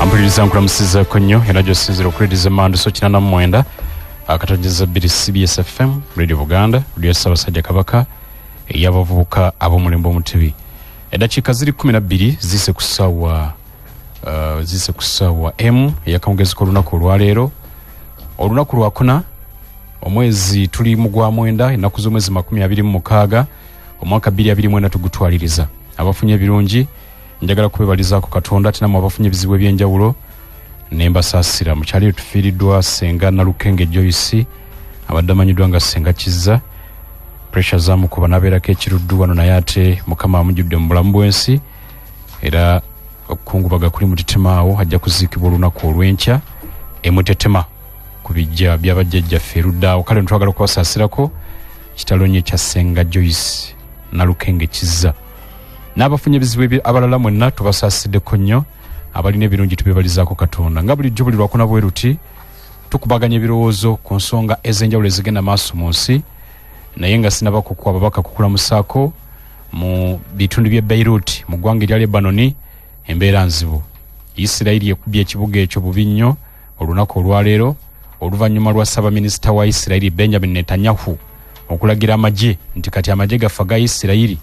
Ampuliriza, nkulamusizaako nnyo era gyosinzira okuwuliriza emandu so 89.2 CBS FM, Radio Buganda, Radio Ssaabasajja Kabaka, ey'abavubuka ab'omulembe omutebi. Eddakiika ziri 12 ziyise ku ssaawa ziyise ku ssaawa m eyakawungezi k'olunaku olwaleero, olunaku lwakuna, omwezi tuli mu gwa 9, ennaku z'omwezi 26, omwaka 2024. Tugutwaliriza. Abafunye ebirungi njagala kubebalizaako Katonda, ate nammwe abafunye ebizibu ebyenjawulo nembasaasira. Mukyalo tufiiriddwa Senga Nalukenge Joyce, abadde amanyiddwa nga Senga Kizza. Pressure zamukuba nabeerako ekiruddu wano, naye ate Mukama amujjudde mu bulamu bw'ensi, era okukungubaga kuli Mutetema awo. Ajja kuziikibwa olunaku olw'enkya emutetema ku bijja byabajjajjaffe erudda awo. Kale ntwagala okubasaasirako kitalo nnyo ekya Senga Joyce Nalukenge Kizza. N'abafunye ebizibu abalala mwenna tubasaasiddeko nnyo. Abalina ebirungi tubebalizaako Katonda. Nga bulijjo buli lwakuna bwe luti tukubaganya ebirowoozo ku nsonga ez'enjawulo ezigenda maaso mu nsi. Naye nga sinaba kukuwa ababaka kukulamusaako, mu bitundu by'e Beirut mu ggwanga erya Lebanoni embeera nzibu. Isirayiri ekubye ekibuga ekyo bubi nnyo olunaku olwaleero, oluvannyuma lwa ssaabaminisita wa Isirayiri Benjamin Netanyahu okulagira amagye nti kati amagye gaffe aga Isirayiri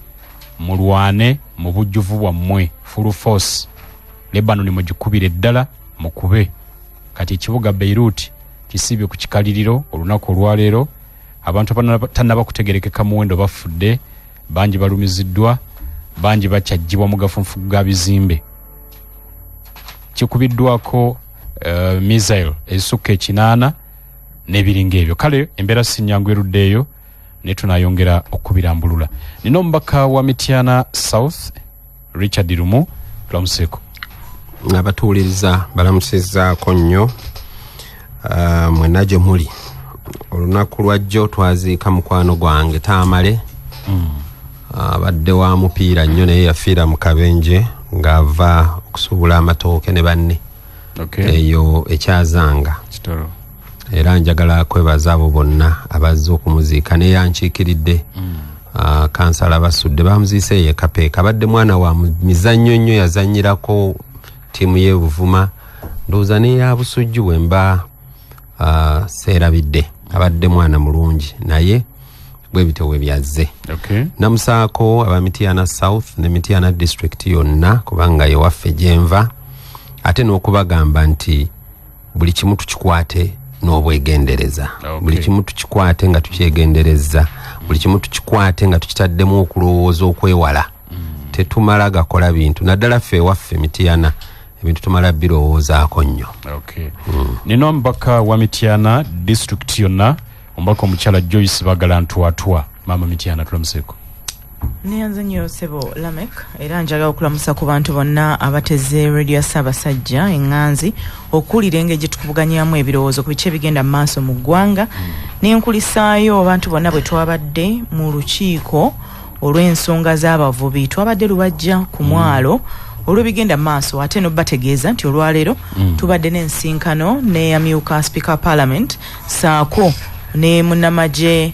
mulwane mu bujjuvu bwammwe, full force, Lebanoni mugikubire ddala, mukube. Kati ekibuga Beirut kisiibye ku kikaliriro olunaku olwaleero. Abantu abatannaba kutegerekeka muwendo bafudde, bangi balumiziddwa, bangi bakyaggyibwa mu gafunfugu ga bizimbe. Kikubiddwako missile ezisukka 80 n'ebiringa ebyo. Kale embeera si nnyangu eruddeeyo, naye tunayongera okubirambulula. Nina omubaka wa Mityana South, Richard Lumu. Tulamuseeko. Abatuwuliriza balamusizaako nnyo mwenna gye muli. Olunaku lwajjo twaziika mukwano gwange Tamale. Abadde wa mupiira nnyo, naye yafiira mu kabenje ng'ava okusuubula amatooke ne banne eyo ekyazanga. Kitalo. Era njagala kwebaza abo bonna abazze okumuziika neyankiikiridde, kansala Basudde. Bamuziise eyo ekapeeka. Abadde mwana wa mizannyo nnyo, yazannyirako ttiimu y'e Buvuma, ndowooza n'eya Busujju bwe mba seerabidde. Abadde mwana mulungi, naye bwe bityo bwe byazze. Namusaako aba Mityana South ne Mityana District yonna, kubanga yewaffe gyenva, ate n'okubagamba nti buli kimu tukikwate n'obwegendereza. Buli kimu tukikwate nga tukyegendereza, buli kimu tukikwate nga tukitaddemu okulowooza okwewala. Tetumala gakola bintu, naddala ffe ewaffe Mityana ebintu tumala birowoozaako nnyo. Okay. Nina omubaka wa Mityana District yonna, omubaka omukyala Joyce Bagala Ntwatwa. Maama Mityana, tulamuseeko. Neyanze nnyo sebo Lamek, era njagala okulamusa ku bantu bonna abateze Radio ya Ssaabasajja eŋŋanzi okuwulira engeri gye tukubuganyamu ebirowoozo ku biki ebigenda mu maaso mu ggwanga. Nenkulisaayo abantu bonna bwe twabadde mu lukiiko olw'ensonga z'abavubi, twabadde Lubajja ku mwalo, olw'ebigenda mu maaso. Ate nobategeeza nti olwaleero tubadde n'ensinkano n'eyamyuka Speaker Parliament saako ne munnamagye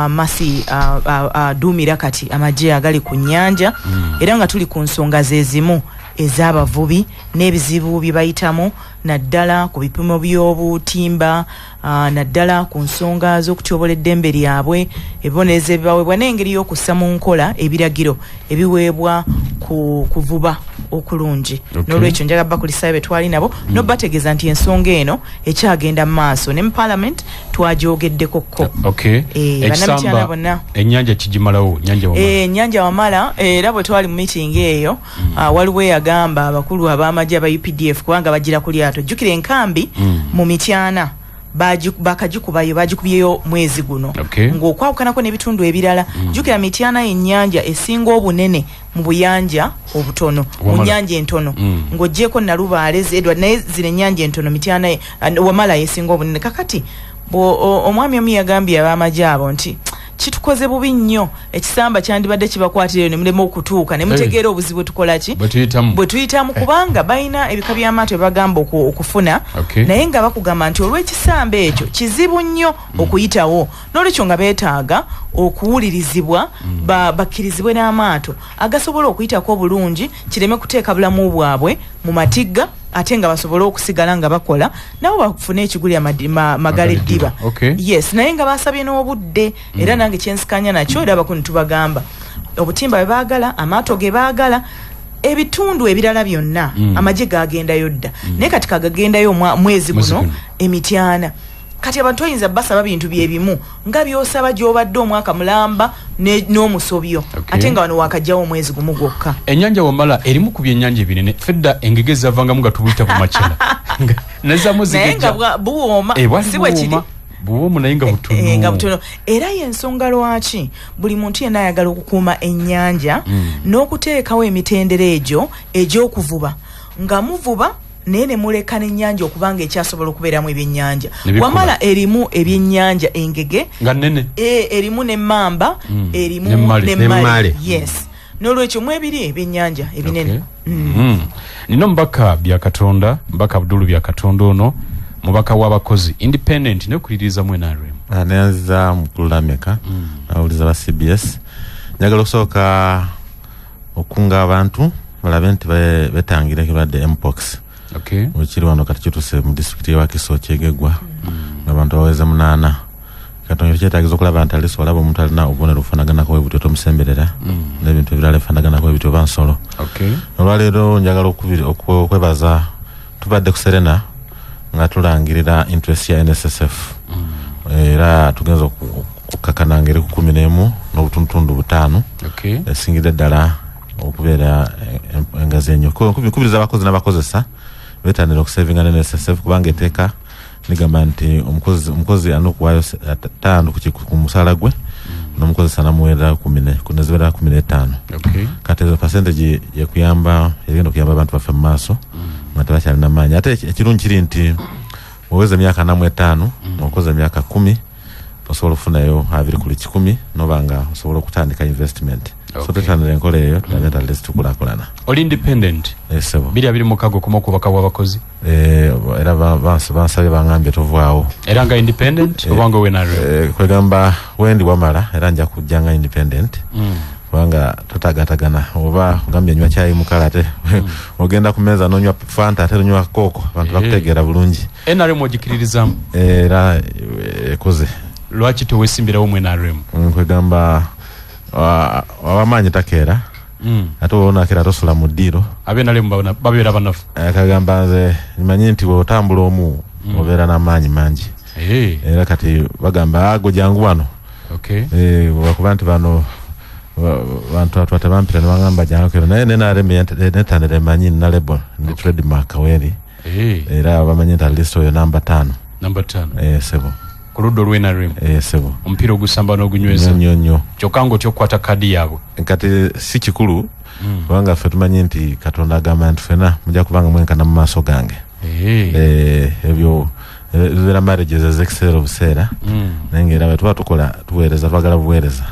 Masi duumira kati amagye agali ku nnyanja, era nga tuli ku nsonga ze zimu ez'abavubi n'ebizibu bye bayitamu, naddala ku bipimo by'obutimba, naddala ku nsonga z'okutyobola eddembe lyabwe, ebibonerezo ebibaweebwa n'engeri y'okussa mu nkola ebiragiro ebiweebwa ku kuvuba okulungi. N'olwekyo njagala bakulisayo be twali nabo, nobategeeza nti ensonga eno ekyagenda mu maaso, ne mu parliament twagyogeddeko ko. Bannamityana bonna. Ennyanja kigimalawo, nyanja Wamala. Ennyanja Wamala, era bwe twali mu meeting eyo, waliwo eyagamba abakulu ab'amagye aba UPDF, kubanga bagira ku lyato. Jjukira enkambi mu Mityana bakagikubayo, bagikubyeyo mwezi guno, ng'okwawukanako n'ebitundu ebirala. Jjukira Mityana ennyanja esinga obunene mu buyanja obutono, mu Wamala. nnyanja entono, ng'oggyeko Nalubaale, Edward, naye zino ennyanja entono Mityana Wamala yesinga obunene. Kakati omwami omu yagambye ab'amagye abo nti kitukoze bubi nnyo, ekisamba kyandibadde kibakwatira eyo ne mulema okutuuka ne mutegeera obuzibu bwe tukola ki, bwe tuyitamu. Bwe tuyitamu, kubanga balina ebika by'amaato byebagamba okufuna, naye nga bakugamba nti olw'ekisamba ekyo kizibu nnyo okuyitawo. N'olwekyo nga beetaaga okuwulirizibwa, bakkirizibwe n'amaato agasobola okuyitako obulungi, kireme kuteeka bulamu bwabwe mu matigga. Ate nga basobole okusigala nga bakola, nabo bafune ekigulira magala eddiba. Yes, naye nga basabye n'obudde. Era nange kyensikanya nakyo, era abakuni tubagamba obutimba bwe baagala, amaato ge baagala, ebitundu ebirala byonna amagye gagendayo dda, naye kati kagagendayo mwezi guno emityana. Kati abantu oyinza basaba bintu byebimu nga byosaba gyobadde omwaka mulamba n'omusobyo, ate nga wano wakajjawo omwezi gumu gwokka. Ennyanja Wamala erimu ku byennyanja ebinene. Fedda engege zavangamu nga tubuyita bumakyala nazamu. Naye nga buwooma. Eh, si bwe kiri? Buwoomu, naye nga butono. Eh, nga butono. Era yensonga lwaki buli muntu yenna ayagala okukuuma ennyanja n'okuteekawo emitendera egyo egy'okuvuba, nga muvuba naye ne muleka n'ennyanja okubanga ekyasobola okubeeramu ebyennyanja. Wamala erimu ebyennyanja, engege nga nnene. E, erimu n'emmamba, erimu n'emmale. Yes, n'olwekyo mwebiri ebyennyanja ebinene. Nina omubaka Byakatonda, Mbaka Abdulu Byakatonda. Ono mubaka w'abakozi, independent, nekuliriza mu NRM. Ah, neyanziza mukulu Lameka, nawuliza ba CBS. Njagala okusooka okunga abantu balabe nti betangira ekirwadde mpox. Wekiri wano kati kituse mu disitulikiti y'e Wakiso, Kyegegwa, abantu baweze 8. Katonda kyetagisa okulaba nti alisi olaba omuntu alina obubonero obufaanaganako bwe butyo, tomusemberera, n'ebintu ebirala ebifaanaganako bwe bityo oba nsolo. Olwaleero njagala okwebaza, tubadde ku Serena nga tulangirira interest ya NSSF, era tugenza okukakana nga eri ku 11.5. Esingidde ddala okubeera engazi ennyo. Nkubiriza abakozi n'abakozesa betanira okusavinga ne NSSF, kubanga eteeka ligamba nti omukozi alina okuwaayo 5 ku musaala gwe, n'omukozesa namuweerera nezibeera 15. Kati ezo percentage yekuyamba, egenda okuyamba abantu baffe mu maaso nga tebakyalina maanyi. Ate ekirungi kiri nti oweza emyaka 45, okoze emyaka 10, osobola okufunayo 20%, noba nga osobola okutandika investment. So twetanira enkola eyo, tulabe nti at least tukulakulana. Oli independent? Esebo. 2026 okoma okubaka bw'abakozi? Eh, era bansabye, bangambye tovaawo. Era nga independent oba nga owe NRM? Eh, kwegamba wendi wamala, era nja kujja nga independent, kubanga totagatagana oba ogambye nywa kyayi mukala, ate ogenda ku meza nonywa Fanta, ate nonywa Coke, abantu bakutegeera bulungi. NRM ogikiririzamu? Era ekoze. Lwaki tewesimbirawo mu NRM? Kwegamba awamaanyi takeera, ate onakeera tosula mu ddiiro. Abe NRM babeera banafu. Kagamba nze manyi nti bwotambula omu obeera n'amaanyi mangi. Era kati bagamba ago jangu wano. Lwakuba nti bano bantu atwa tebampita ne bagamba jangu kero, naye NRM netandera emanyi nina label, ndi trademark weeri. Era bamanyi nti at least oyo namba 5. Namba 5. Eh, sebo. Ku ludda olw'NRM? Eh, sebo. Omupiira ogusamba n'ogunyweza? Nnyo nnyo. Kyokka nga otya okukwata kaadi yaabwe. Kati si kikulu, kubanga ffe tumanyi nti Katonda agamba nti fena mujja kubanga mwenkana mu maaso gange. Eh, ebyo bibeera marriages ez'ekiseera obuseera, naye nga era bwe tuba tukola tuweereza, twagala buweereza.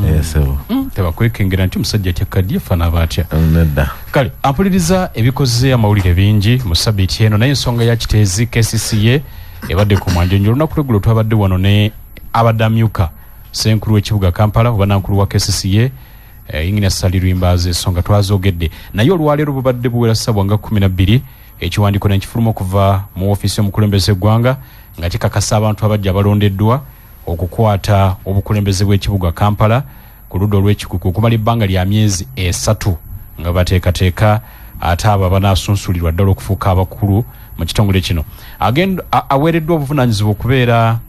Eh, sebo. Tebakwekengera nti omusajja atya kadi efaana atya? Nedda. Kale ampuliriza, ebikoze amawulire bingi mu sabiiti eno, naye ensonga ya Kiteezi KCCA ebadde ku mwanjonjo. Olunaku lweggulo twabadde wano ne abadde amyuka ssenkulu w'ekibuga Kampala oba nankulu wa KCCA, Ingina Ssali Lwimbaazi. Ensonga twazogedde naye. Olwaleero bubadde buwera ssabwa nga 12, ekiwandiiko nekifuluma okuva mu ofiisi y'omukulembeze eggwanga nga kikakasa abantu abajja abalondeddwa okukwata obukulembeze bw'ekibuga Kampala ku ludda olw'ekikuku okumala ebbanga lya myezi 3 nga bateekateeka ate abo abanaasunsulirwa ddala okufuuka abakulu mu kitongole kino. Aweereddwa obuvunaanyizibwa okubeera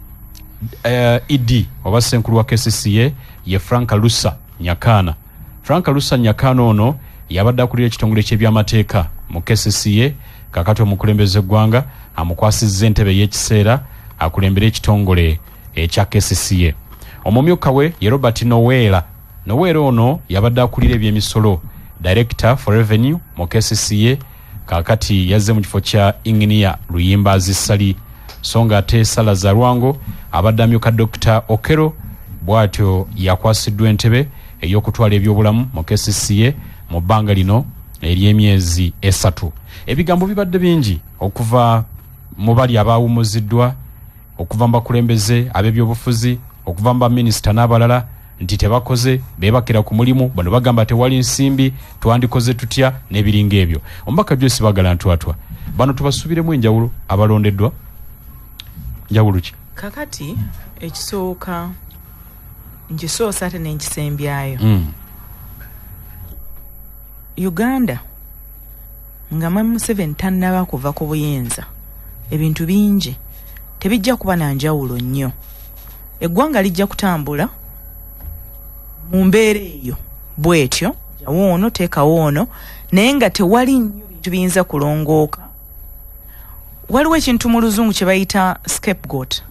ED oba ssenkulu wa KCCA ye Frank Lusa Nyakaana. Frank Lusa Nyakaana ono yabadde akulira ekitongole ky'ebyamateeka mu KCCA. Kakati omukulembeze eggwanga amukwasizza entebe ey'ekiseera akulembere ekitongole ekya KCCA. Omumyuka we ye Robert Noweera. Noweera ono yabadde akulira ebyemisolo, director for revenue mu KCCA. Kakati yazze mu kifo kya Inginiya Luyimbazi Ssali. So nga ate Salaza Lwango abadde amyuka Dr Okero, bw'atyo yakwasiddwa entebe ey'okutwala ebyobulamu mu KCCA mu bbanga lino ery'emyezi 3. Ebigambo bibadde bingi okuva mu bali abawumuziddwa, okuva mu bakulembeze ab'ebyobufuzi, okuva mu baminisita n'abalala. Nti tebakoze, beebakira ku mulimu. Bano bagamba tewali nsimbi, twandikoze tutya, n'ebiringa ebyo. Omubaka Joyce Bagala Ntwatwa, bano tubasuubiremu enjawulo? Abalondeddwa, njawulo ki? Kakati ekisooka nkisoosa ate nenkisembyayo. Uganda nga Mwami Museveni tannaba kuva ku buyinza, ebintu bingi tebijja kuba na njawulo nnyo. Eggwanga lijja kutambula mu mbeera eyo bwetyo, jawo ono, teekawo ono, naye nga tewali nnyo bintu biyinza kulongooka. Waliwo ekintu mu Luzungu kye bayita scapegoat.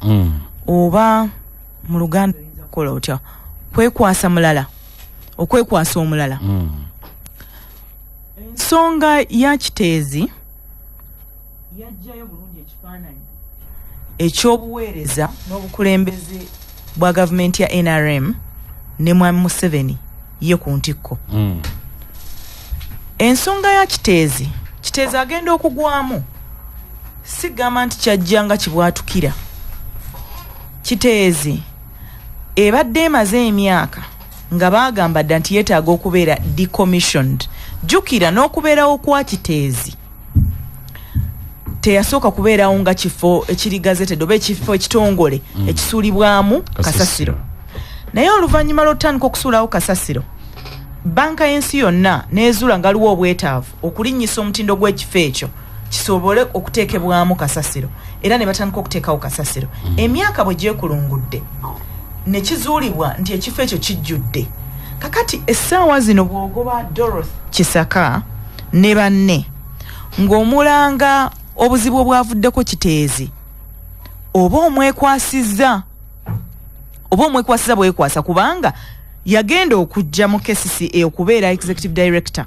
Oba mu Luganda oyinza kukola otya? Kwekwasa mulala, okwekwasa omulala. Ensonga ya Kiteezi yajjayo bulungi ekifaananyi ekyobuweereza n'obukulembeze bwa gavumenti ya NRM ne Mwami Museveni ye ku ntikko. Ensonga ya Kiteezi, Kiteezi agenda okugwamu, sigamba nti kyajja nga kibwatukira. Kiteezi ebadde emaze emyaka nga baagamba dda nti yeetaaga okubeera decommissioned. Jjukira n'okubeerawo kwa Kiteezi, teyasooka kubeerawo nga kifo ekiri gazetted oba ekifo ekitongole ekisuulibwamu kasasiro. Naye oluvannyuma lw'otutandika okusuulawo kasasiro, banka y'ensi yonna n'ezuula nga waliwo obwetaavu okulinnyisa omutindo gw'ekifo ekyo kisobole okuteekebwamu kasasiro, era ne batandika okuteekawo kasasiro. Emyaka bwe gyekulungudde ne kizuulibwa nti ekifo ekyo kijjudde. Kakati essaawa zino bw'ogoba Dorothy Kisaka ne banne ng'omulanga obuzibu obwavuddeko Kiteezi, oba omwekwasizza, oba omwekwasiza bwekwasa, kubanga yagenda okujja mu KCCA okubeera executive director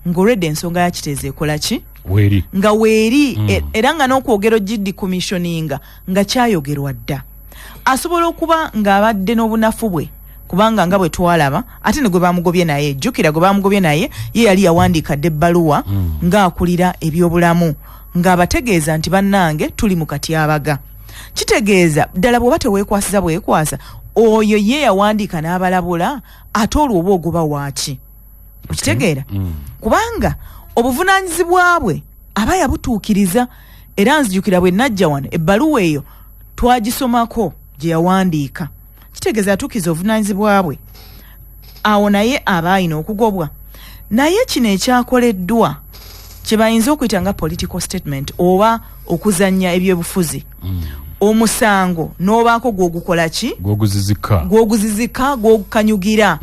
ng'olwedde ensonga ya Kiteezi ekola ki? Weeri. Nga weeri. Era nga n'okwogera ogidecommissioninga nga kyayogerwa dda. Asobola okuba ng'abadde n'obunafu bwe, kubanga nga bwe twalaba ate ne gwe bamugobye naye, jjukira gwe bamugobye naye ye yali yawandiika dda ebbaluwa ng'akulira ebyobulamu ng'abategeeza nti bannange tuli mu katyabaga. Kitegeeza ddala bw'oba teweekwasiza bwekwasa oyo ye yawandiika n'abalabula, ate olwo oba ogoba waaki? Okitegeera? Kubanga obuvunaanyizibwa bwe aba yabutuukiriza. Era nzijukira bwe najja wano ebbaluwa eyo twagisomako gye yawandiika. Kitegeeza yatuukiriza obuvunaanyizibwa bwe, awo naye aba alina okugobwa. Naye kino ekyakoleddwa kye bayinza okuyita nga political statement oba okuzannya ebyobufuzi, omusango n'obaako gw'ogukola ki? Gwoguzizika. Gw'oguzizika, gw'ogukanyugira.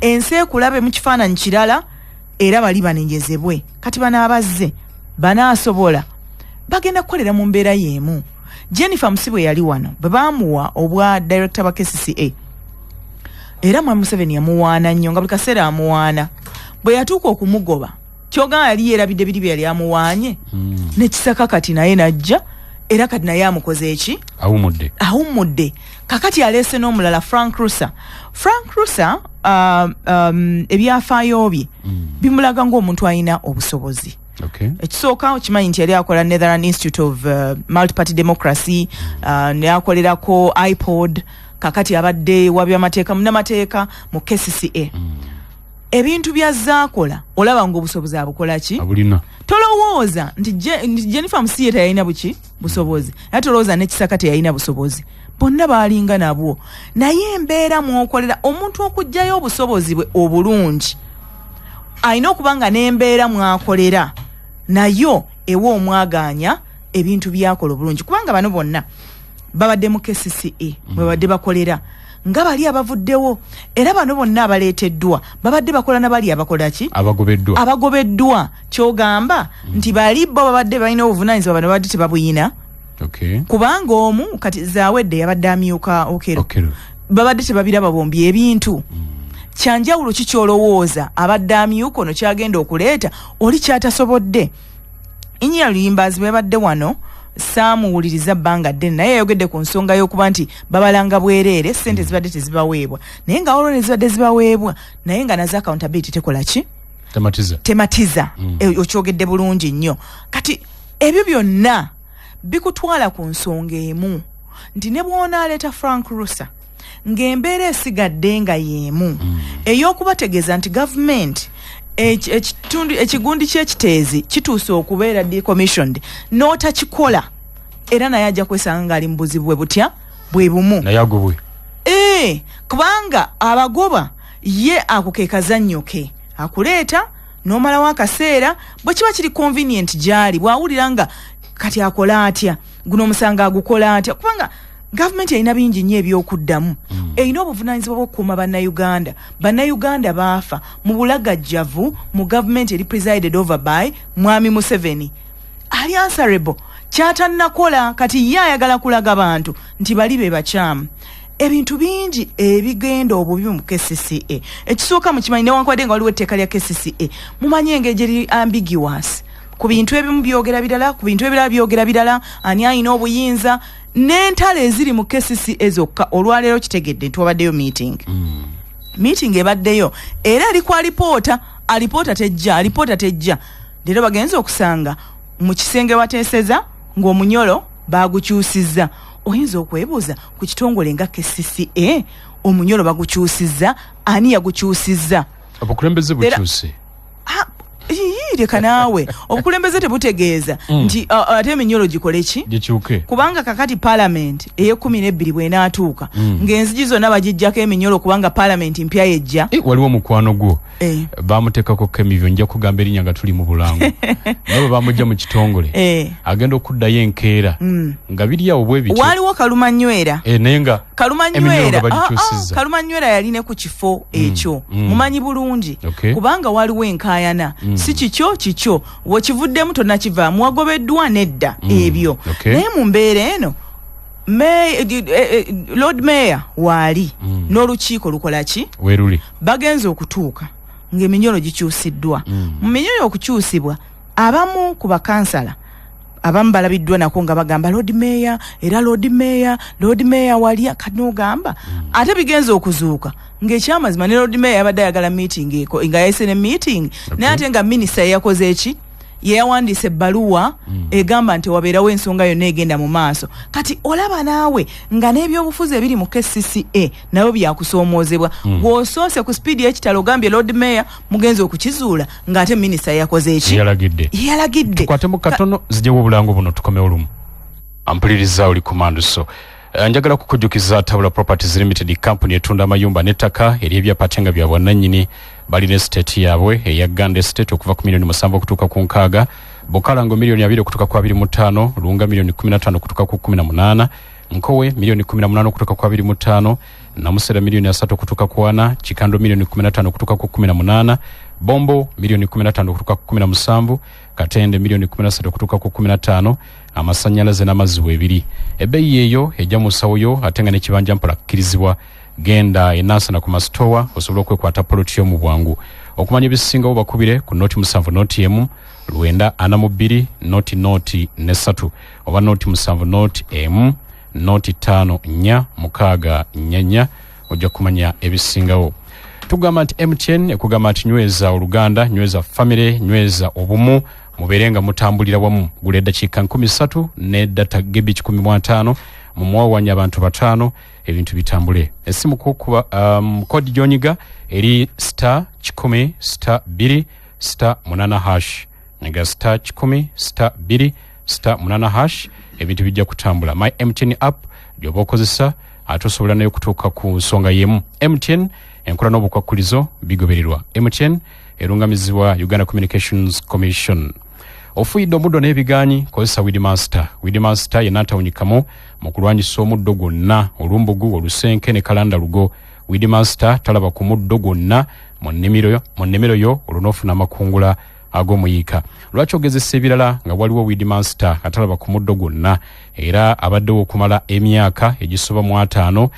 Ensi ekulabe mu kifaananyi kirala era bali banenyezebwe. Kati bano abazze banaasobola bagenda kukolera mu mbeera y'emu. Jennifer Musibwe yali wano bwe baamuwa obwa director ba KCCA, era Mwami Museveni yamuwaana nnyo nga buli kaseera amuwaana. Bwe yatuuka okumugoba, kyogamba yali yeerabidde biri bye yali amuwaanye. Nekisaka kati naye najja, era kati naye amukoze eki? Awumudde. Awummudde. Kakati aleese n'omulala, Frank Rusa. Frank Rusa, ebyafaayo bye bimulaga ng'omuntu alina obusobozi. Ekisooka okimanyi nti yali akola Netherland Institute of Multiparty Democracy, neakolerako IPOD. Kakati abadde wa byamateeka, munamateeka mu KCCA. Ebintu byazaakola olaba nga obusobozi abukola ki? Abulina. Tolowooza nti Jennifer Musiye teyalina buki busobozi, era tolowooza nekisaka teyalina busobozi. Bonna baalinga nabwo, naye embeera mwokolera omuntu okuggyayo obusobozi bwe obulungi alina okuba nga n'embeera mwakolera nayo ewa omwagaanya ebintu byakola obulungi, kubanga bano bonna babadde mu KCCA mwe babadde bakolera nga bali abavuddewo, era bano bonna abaleeteddwa babadde bakola na bali abakola ki? Abagobeddwa. Abagobeddwa. Kyogamba nti bali bo babadde balina obuvunaanyizibwa, bano babadde tebabuyina. Kubanga omu kati Zawedde yabadde amyuka Okero. Okero. Babadde tebabiraba bombi ebintu. Kyanjawulo ki kyolowooza abadde amyuka ono kyagenda okuleeta oli kyatasobodde? Engineer Luyimbazi bwe yabadde wano saamuwuliriza bbanga ddene, naye yayogedde ku nsonga y'okuba nti babalanga bwereere, ssente zibadde tezibaweebwa, naye nga waliwo ne zibadde zibaweebwa, naye nga nazo accountability tekola ki? Tematiza. Tematiza. Okyogedde bulungi nnyo. Kati ebyo byonna bikutwala ku nsonga emu nti ne bw'onaaleeta Frank Rusa Ng'embeera esigadde nga y'emu ey'okubategeeza nti gavumenti ekitundu ekigundi ky'ekiteezi kituuse okubeera decommissioned, n'otakikola, era naye ajja kwesanga ng'ali mu buzibu bwe butya bwe bumu. Naye agobwe. Ee, kubanga abagoba ye ako ke kazannyo ke akuleeta n'omalawo akaseera bwe kiba kiri convenient gy'ali, bw'awulira nga kati akola atya, guno omusango agukola atya, kubanga gavumenti erina bingi nnyo ebyokuddamu. Erina obuvunaanyizibwa bw'okukuuma Bannayuganda. Bannayuganda baafa mu bulagajjavu mu gavumenti eri presided over by Mwami Museveni, ali answerable kyatannakola. Kati ye ayagala kulaga bantu nti bali be bakyamu. Ebintu bingi ebigenda obubi mu KCCA. Ekisooka, mukimanyi, newankubadde nga waliwo etteeka lya KCCA, mumanyi engeri gyeri ambiguous ku bintu ebimu, byogera birala, ku bintu ebirala byogera birala. Ani alina obuyinza n'entalo eziri mu KCCA zokka? Olwaleero kitegedde nti wabaddeyo meeting. Meeting ebaddeyo era eri ku alipoota, alipoota tejja, alipoota tejja. Leero bagenza okusanga mu kisenge wateeseza ng'omunyolo bagukyusizza. Oyinza okwebuuza, ku kitongole nga KCCA omunyolo bagukyusizza, ani yagukyusizza? Obukulembeze bukyuse. Ah, ii, leka naawe, obukulembeze tebutegeeza nti ate eminyolo gikole ki? Gikyuke. Kubanga kakati palamenti ey'e12 bw'enaatuuka ng'enzigi zonna bagijjako eminyolo, kubanga palamenti mpya yejja. Eh, waliwo mukwano gwo bamuteekako kemivyo, nja kugamba erinnya nga tuli mu bulango, naye bwe bamujja mu kitongole agenda okuddayo enkeera nga biri awo bwe bityo. Waliwo Kalumanywera. Eh, naye nga eminyolo Kalumanywera nga bagikyusizza. Kalumanywera yaline ku kifo ekyo, mumanyi bulungi, kubanga waliwo enkaayana, si kikyo kikyo, wekivuddemu tonakivaamu, wagobeddwa nedda, ebyo. Naye mu mbeera eno, Lord Mayor waali n'olukiiko lukola ki? Weruli. Bagenza okutuuka ng'eminyolo gikyusiddwa. Mu minyolo okukyusibwa, abamu ku bakansala abamu balabiddwa nako nga bagamba Lord Mayor, era Lord Mayor, Lord Mayor walya kati nogamba. Ate bigenza okuzuuka ng'ekyamazima ne Lord Mayor yabadde ayagala meeting eko, nga yayise ne meeting, naye ate nga minisita yeyakoze eki, yeyawandiisa ebbaluwa egamba nti wabeerawo ensonga yonna egenda mu maaso. Kati olaba naawe nga n'ebyobufuzi ebiri mu KCCA nabyo byakusoomoozebwa. Bw'osoose ku sipiidi y'ekitalo ogambye Lord Mayor, mugenzi okukizuula ng'ate minisita yeyakoze eki? Yalagidde. Yalagidde. Tukwatemu katono, zijjewo obulango buno, tukomewo lumu. Ampuliriza, oli kumanduso. Njagala kukujjukiza Tabula Properties Limited, company etunda amayumba n'ettaka ery'ebyapa ate nga bya bwannannyini. Balina estate yaabwe eya Ganda Estate okuva ku miliyoni 7 okutuuka ku 60, Bukalango miliyoni 20 okutuuka ku 25, Lunga miliyoni 15 okutuuka ku 18, Nkowe miliyoni 18 okutuuka ku 25, Namusera miliyoni 30 okutuuka ku 40, Kikando miliyoni 15 okutuuka ku 18, Bombo miliyoni 15 okutuuka ku 17, Katende miliyoni 13 okutuuka ku 15. Amasannyalaze n'amazzi weebiri. Ebbeeyi eyo ejja mu nsawo yo, ate nga n'ekibanja mpola kukkirizibwa. Genda enansana ku masitowa osobola okwekwata poloti yo mu bwangu. Okumanya ebisingawo, bakubire ku 070 01 942 00 3 oba 070 01 0 5 4 6 4, ojja kumanya ebisingawo. Tugamba nti MTN ekugamba nti nyweza oluganda, nyweza famire, nyweza obumu, mubeere nga mutambulira wamu. Gula eddakiika 3000 ne data GB 150, mumuwawanya abantu bataano, ebintu bitambule. Esimu kukuba kodi gyonyiga eri *100*2*8#, nga *100*2*8#, ebintu bijja kutambula. My MTN app gyoba okozesa, ate osobola nayo okutuuka ku nsonga y'emu. MTN, enkola n'obukwakulizo bigobererwa. MTN erungamizibwa Uganda Communications Commission. Ofuuyidde omuddo n'ebiganyi, kozesa Weedmaster. Weedmaster yenna atawunyikamu mu kulwanyisa omuddo gwonna, olumbugu, olusenke ne kalanda lugo. Weedmaster talaba ku muddo gwonna mu nnimiro yo, olwo n'ofuna amakungula ag'omuyiika. Lwaki ogezesa ebirala nga waliwo Weedmaster atalaba ku muddo gwonna, era abaddewo okumala emyaka egisoba mu 50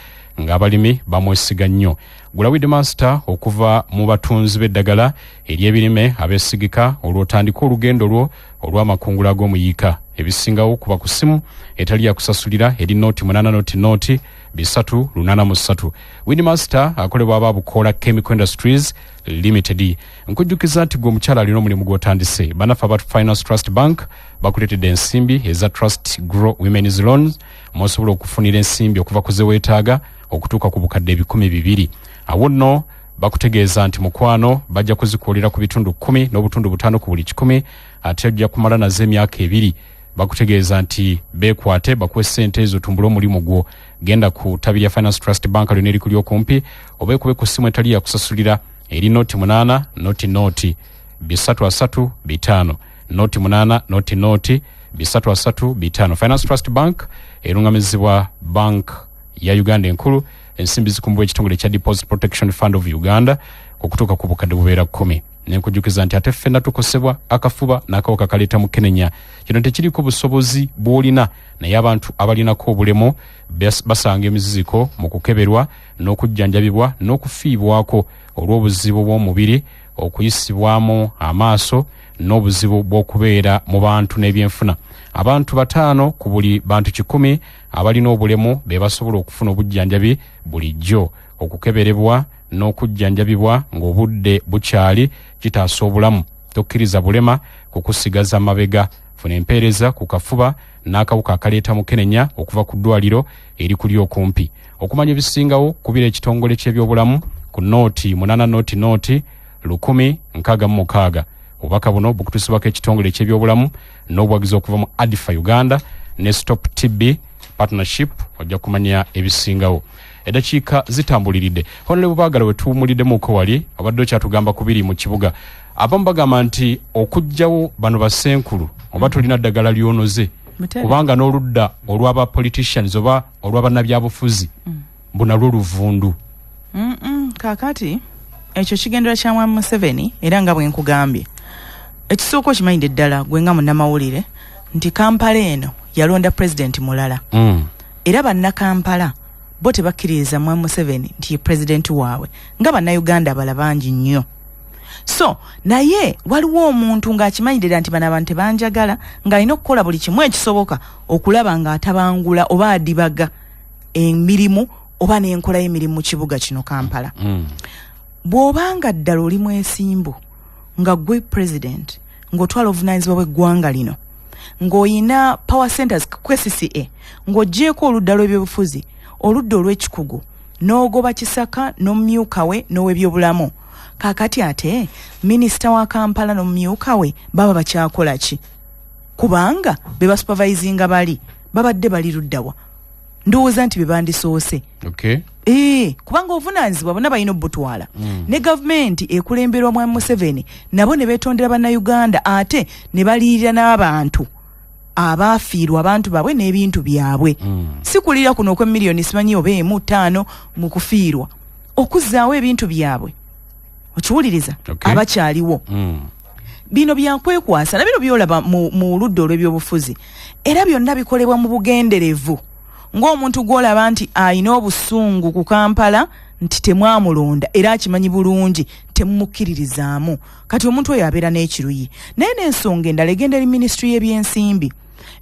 ng'abalimi bamwesiga nnyo? Gula Weedmaster okuva mu batunzi b'eddagala ery'ebirime abeesigika, olwo otandike olugendo lwo olw'amakungula ag'omuyiika. Ebisingawo kuba ku ssimu etali yakusasulira eri 080 00 3 83. Weedmaster akolebwa aba Bukoola Chemical Industries Limited. Nkujjukiza nti gwe omukyala alina omulimu gw'otandise, bannaffe aba Finance Trust Bank bakuleetedde ensimbi eza Trust Grow Women's Loans, mwosobola okufunira ensimbi okuva ku zeweetaaga. okutuuka ku bukadde 200. Awo nno bakutegeeza nti mukwano bajja kuzikuulira ku bitundu 10 n'obutundu 5 ku buli 100, ate ojja kumala nazo emyaka 2. Bakutegeeza nti beekwate bakuwe ssente ezo tumbule omulimu gwo. Genda ku ttabi lya Finance Trust Bank lyonna erikuli okumpi, oba ekube ku ssimu etali yakusasulira eri 08 00 3 35, 08 00 3 35. Finance Trust Bank erungamizibwa Bank ya Uganda enkulu. Ensimbi zikumbwa ekitongole ekya Deposit Protection Fund of Uganda okutuuka ku bukadde bubeera 10. Nenkujjukiza nti ate ffenna tukosebwa akafuba n'akawuka kaleeta mukenenya. Kino tekiriko busobozi bw'olina, naye abantu abalinako obulemu basanga emiziziko mu kukeberwa n'okujjanjabibwa n'okufiibwako olw'obuzibu bw'omubiri, okuyisibwamu amaaso n'obuzibu bw'okubeera mu bantu n'ebyenfuna. Abantu 5 ku buli bantu 100 abalina obulemu be basobola okufuna obujjanjabi bulijjo. Okukeberebwa n'okujjanjabibwa ng'obudde bukyali kitaasa obulamu. Tokkiriza bulema kukusigaza mabega. Funa empeereza ku kafuba n'akawuka akaleeta mukenenya okuva ku ddwaliro erikuli okumpi. Okumanya ebisingawo kubira ekitongole ky'ebyobulamu ku 08 00 1066. Obubaka buno bukutuusibwako ekitongole eky'ebyobulamu n'obuwagizi okuva mu ADFA Uganda ne Stop TB Partnership. Ojja kumanya ebisingawo. Eddakiika zitambuliridde. Honorable Baagala, we tuwumuliddemuko wali obadde okyatugamba ku biri mu kibuga. Abamu bagamba nti okuggyawo bano bassenkulu oba tolina ddagala lyonoze, kubanga n'oludda olw'aba politicians oba olw'abannabyabufuzi mbu nalwo luvundu. Kaakati ekyo kigendera kya Mwami Museveni, era nga bwe nkugambye, ekisooka okimanyidde ddala gwe nga munnamawulire nti Kampala eno yalonda pulezidenti mulala. Era bannakampala bo tebakkiririza Mwami Museveni nti ye pulezidenti waabwe nga bannayuganda abala bangi nnyo. So naye waliwo omuntu ng'akimanyidde ddala nti bano abantu tebanjagala, ng'alina okukola buli kimu ekisoboka okulaba ng'atabangula oba adibaga emirimu oba n'enkola y'emirimu mu kibuga kino Kampala. Bw'obanga ddala oli mwesimbu nga gwe president, ng'otwala obuvunaanyizibwa bw'eggwanga lino, ng'oyina power centers ku KCCA, ng'oggyeeko oludda lw'ebyobufuzi, oludda olw'ekikugu, n'ogoba Kisaka n'omumyuka we n'ow'ebyobulamu, kaakati ate minisita wa Kampala n'omumyuka we baba bakyakola ki? Kubanga be basupervisinga bali babadde bali luddawa? Ndowooza nti be bandisoose. Kubanga obuvunaanyizibwa bonna balina obutwala. Ne gavumenti ekulemberwa Mwami Museveni nabo ne beetondera bannayuganda, ate ne baliyirira n'abantu abaafiirwa abantu baabwe n'ebintu byabwe. Si kulira kuno okw'emiliyoni simanyi oba 1, 5 mu kufiirwa, okuzzaawo ebintu byabwe, okiwuliriza? Abakyaliwo. Bino byakwekwasa na bino byolaba mu ludda olw'ebyobufuzi, era byonna bikolebwa mu bugenderevu, ng'omuntu gw'olaba nti alina obusungu ku Kampala nti temwamulonda, era akimanyi bulungi temumukkiririzaamu. Kati omuntu oyo abeera n'ekiruyi. Naye n'ensonga endala egenda eri minisitule y'ebyensimbi.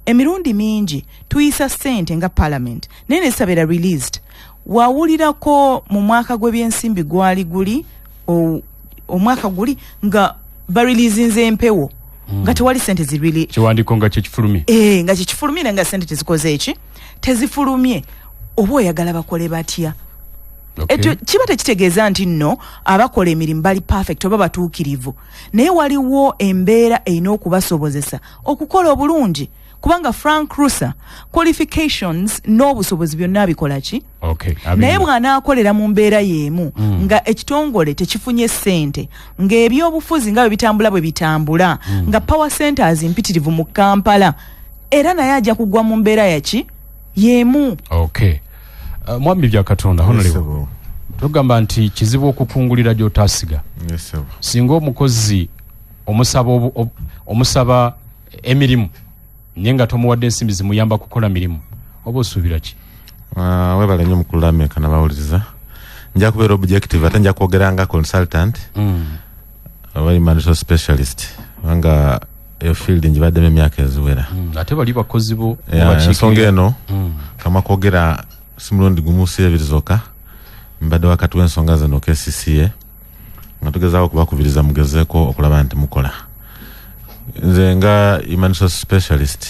Emirundi mingi tuyisa ssente nga parliament, naye nezisabeera released. Wawulirako mu mwaka gw'ebyensimbi gwali guli omwaka guli nga bareleasinze empewo nga tewali sente zirili Kiwandiiko nga kyekifulumye. Nga kyekifulumye, naye nga sente tezikoze eki, tezifulumye. Oba oyagala bakole batya? Ekyo kiba tekitegeeza nti nno abakola emirimu bali perfect oba batuukirivu, naye waliwo embeera erina okubasobozesa okukola obulungi, kubanga Frank Rusa qualifications n'obusobozi byonna abikola ki. Naye bw'anaakolera mu mbeera y'emu nga ekitongole tekifunye ssente, ng'ebyobufuzi nga bwe bitambula bwe bitambula, nga power centers mpitirivu mu Kampala, era naye ajja kugwa mu mbeera yaki y'emu. Okay. Mwami bya Katonda, honorable, tugamba nti kizibu okukungulira gy'otaasiga. Yes, sir. Singa omukozi omusaba omusaba emirimu naye nga tomuwadde ensimbi zimuyamba kukola mirimu, oba osuubira ki? Webale nnyo mukulu Lameka nabawuliriza. Nja kubeera objective, ate nja kwogera nga consultant oba human resource specialist, kubanga eyo field ngibaddemu emyaka eziwera. Ate bali bakozi bo. Ensonga eno kama kwogera si mulundi gumu, si ebiri zokka. Mbadde wakati w'ensonga zino KCCA nga tugezaako okubakubiriza mugezeeko okulaba nti mukola. Nze nga human resource specialist,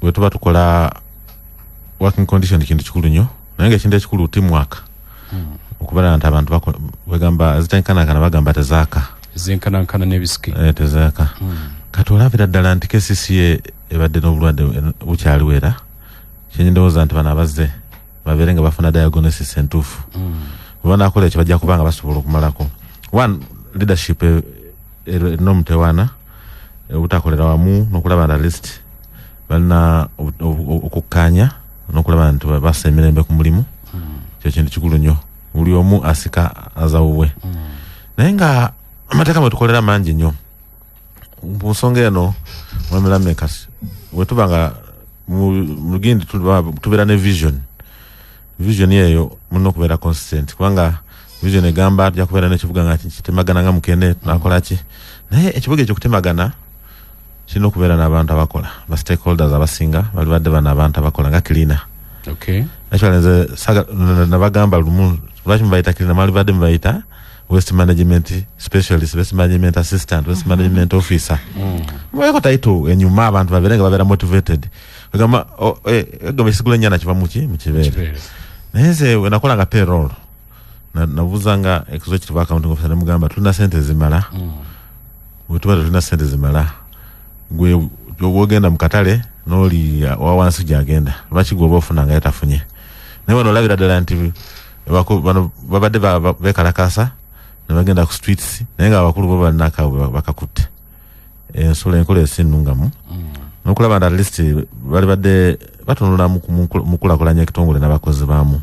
bwe tuba tukola working condition kintu kikulu nnyo. Naye nga ekintu ekikulu teamwork, okubeera nti abantu bagamba zitenkanankana, bagamba tezaaka. Zenkanankana n'ebisike. Tezaaka. Kati olabira ddala nti KCCA ebadde n'obulwadde bukyaliwo, era kyenyindowooza nti bano abazze babeere nga bafuna diagnosis entuufu. Bwe banaakola ekyo, bajja kuba nga basobola okumalako. One, leadership erina omutewaana, obutakolera wamu n'okulaba nti at least balina okukkaanya n'okulaba nti bassa emirembe ku mulimu. Kyo kintu kikulu nnyo, buli omu asika azawuwe. Naye nga amateeka mwe tukolera mangi nnyo mu nsonga eno. Mwami Lameck, bwe tuba nga mu gindi tubeera ne vision. Vision eyo mulina okubeera consistent, kubanga vision egamba tujja kubeera n'ekibuga nga kitemagana nga mukene, tunakola ki? Naye ekibuga ekyo kutemagana kirina okubeera n'abantu abakola, ba stakeholders abasinga bali badde bano abantu abakola nga cleaner. Actually nze nabagamba lumu, lwaki mubayita cleaner? Mwali badde mubayita waste management specialist, waste management assistant, waste management officer. Mubayeko title enyuma, abantu babeere nga babeera motivated. Ogamba egamba ekisigula ennyana kiva muki? Mu kibeere. Kibeere. Naye nze wenakolanga payroll, nabuuzanga executive accounting officer, nemugamba tulina sente zimala? Bwe tuba tetulina sente zimala, gwe wogenda mu katale n'oli wa wansi gyagenda, lwaki gwe oba ofuna nga yatafunye? Naye wano olabira ddala nti bano babadde bekalakasa ne bagenda ku streets, naye nga abakulu bo balina akaabwe bakakutte. Ensula enkola esinnungamu nokulaba nti at least bali badde batunula mu kulakulanya ekitongole n'abakozi baamu,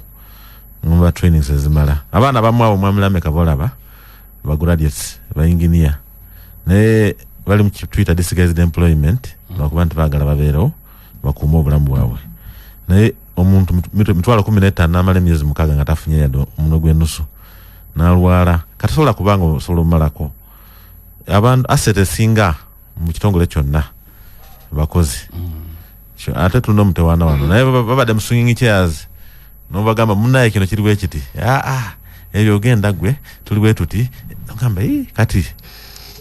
muba trainings ezimala. Abaana abamu abo, mwami Lameck, bolaba ba graduates, ba engineer, naye bali mu Twitter disguised employment, lwakuba nti baagala babeerewo bakuume obulamu bwabwe. Naye omuntu 150,000 n'amala emyezi 6 nga tafunye yadde omunwe gw'ennusu, n'alwala, katasobola kubanga osobola omumalako. Abantu asset esinga mu kitongole kyonna bakozi. Ate tulina omutewaana wano, naye babadde mu swinging chairs, nobagamba munaye kino kiri bwe kiti, aa ebyo ogenda gwe tuli bwe tuti. Ogamba, "Ii, kati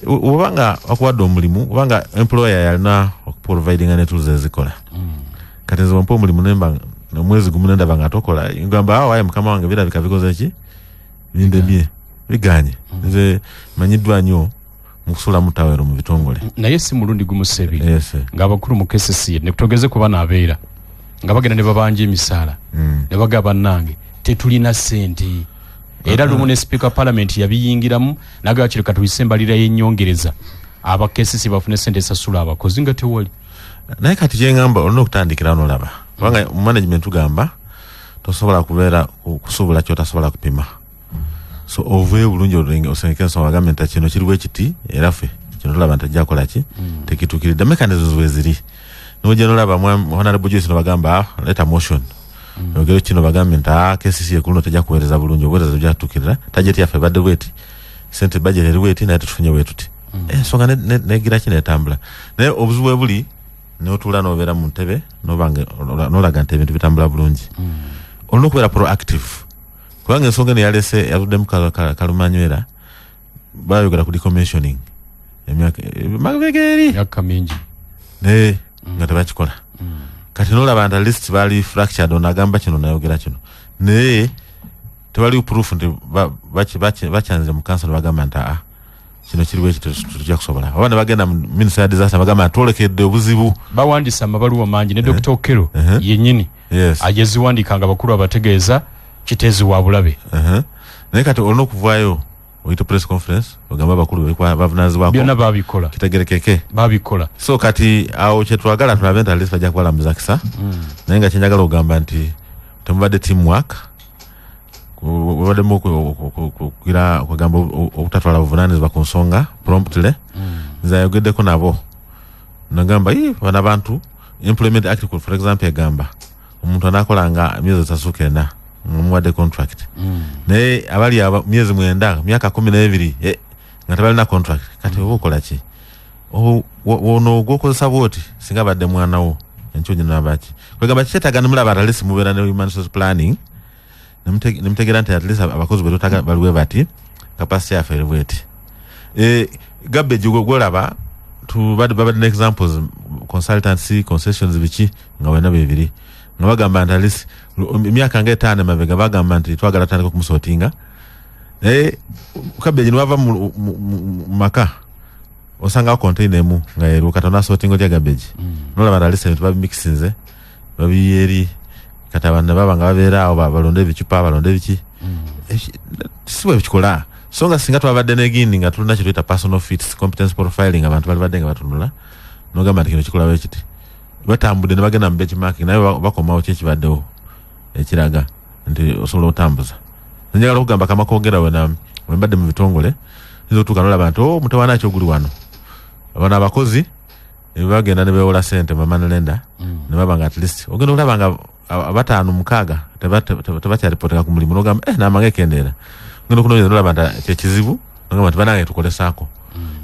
obanga wakuwadde omulimu, obanga employer yalina okuprovidinga ne tools ezikola." Kati nze wampa omulimu nemba omwezi gumu nendaba nga tokola, ngamba awo aye mukama wange birabika bikoze ki, bindemye, biganye. Nze manyiddwa nnyo mu kusulamu tawero mu bitongole. Naye si mulundi gumu sebiri Yes. ng'abakulu mu KCCA ne tugeze kuba naabeera nga bagenda ne babanja emisaala ne bagamba bannange tetulina ssente. Era lumu ne sipiika wa palamenti yabiyingiramu nagamba kireka tuyise embalira y'ennyongereza, aba KCC bafune ssente esasula abakozi, nga tewali. Naye kati kyeŋŋamba, olina okutandikira nolaba, kubanga mu management tugamba tosobola kubeera kusuubula kyotasobola kupima. So oveeyo bulungi, osengeke ensonga, bagambe nti kino kiri bwe kiti, era ffe kino tulaba nti ajja kukola ki, tekituukiridde. Mechanisms weziri, nojja nolaba honorable Joyce, nobagamba, "Ah, leeta motion ogere kino," bagambe nti, "Ah, KCC ekuluno tejja kuweereza bulungi, obuweereza bujja kutuukirira, target yaffe ebadde bweti, sente budget eri bweti, naye tetufunye bwe tuti." Ensonga negira ki, netambula. Naye obuzibu bwe buli notuula nobeera mu ntebe nolaga nti ebintu bitambula bulungi, olina okubeera proactive, kubanga ensonga eno yalese yavuddemu kalumanywera. Bayogera ku decommissioning emyaka mabega eri. Myaka mingi. Naye nga tebakikola. Kati nolaba nti at least bali fractured, ono agamba kino, nayogera kino, naye tewali proof nti bakyanze mu council bagamba nti aa kino kiri bweki, tujja kusobola, oba ne bagenda mu ministry ya disaster bagamba nti twolekedde obuzibu. Bawandisa amabaluwa mangi ne Dr Okello yennyini ageziwandiika nga bakulu abategeeza kiteezi wa bulabe. Naye kati olina okuvaayo oyite press conference, ogamba abakulu bavunanyizibwako. Byonna babikola. Kitegerekeke. Babikola. So kati awo kyetwagala tulabe nti at least bajja kubalamuza kisa. Naye nga kyenjagala okugamba nti temubadde teamwork, mubaddemu kugira okugamba obutatwala buvunanyizibwa ku nsonga promptly. Nze ayogeddeko nabo, nagamba, "Ii, bano abantu, Employment Act for example egamba omuntu anakolanga myezi esasuka ena ngamuwadde contract, naye abali aba myezi 9, myaka 12, nga tebalina contract, kati oba okola ki? Ono gwokozesa bwoti singa abadde mwana wo enkyo nabaki?" Kwegamba kikyetaaga nemulaba at least mubeera ne human resource planning, nemutegeera nti at least abakozi bwetutaga baliwe bati, capacity yaffe eri bweti. Garbage gwolaba babadde ne examples, consultancy concessions biki nga wena bebiri. Nga bagamba nti at least emyaka nga 5 emabega bagamba nti twagala tutandika okumusortinga. Naye cabbage niwava mu maka osanga container emu nga yeruka kati onasortinga otya cabbage. Nolaba nti at least ebintu babimixinze babiyiye eri, kati abantu ne baba nga babeera awo balonde ebicupa, balonde biki. Si bwe bikikola. So nga singa twabadde n'egindi nga tulina kye tuyita personal fits, competence profiling, abantu bali badde nga batunula nogamba nti kino kikola bwe kiti. Batambudde ne bagenda mu benchmarking, naye bakomawo ki ekibaddewo ekiraga nti osobola otambuza. Njagala okugamba kamakongera wena we mbadde mu bitongole, nza otuuka nolaba nti, oh, mutawaana ki oguli wano. Bano abakozi bagenda ne beewola ssente mu money lender, ne baba nga at least ogenda olaba nga abataano mukaaga tebakyalipoteka ku mulimu, nogamba namanga ekendeera. Ogenda okunoonyeza nolaba nti kyekizibu, nogamba nti banange tukolesaako.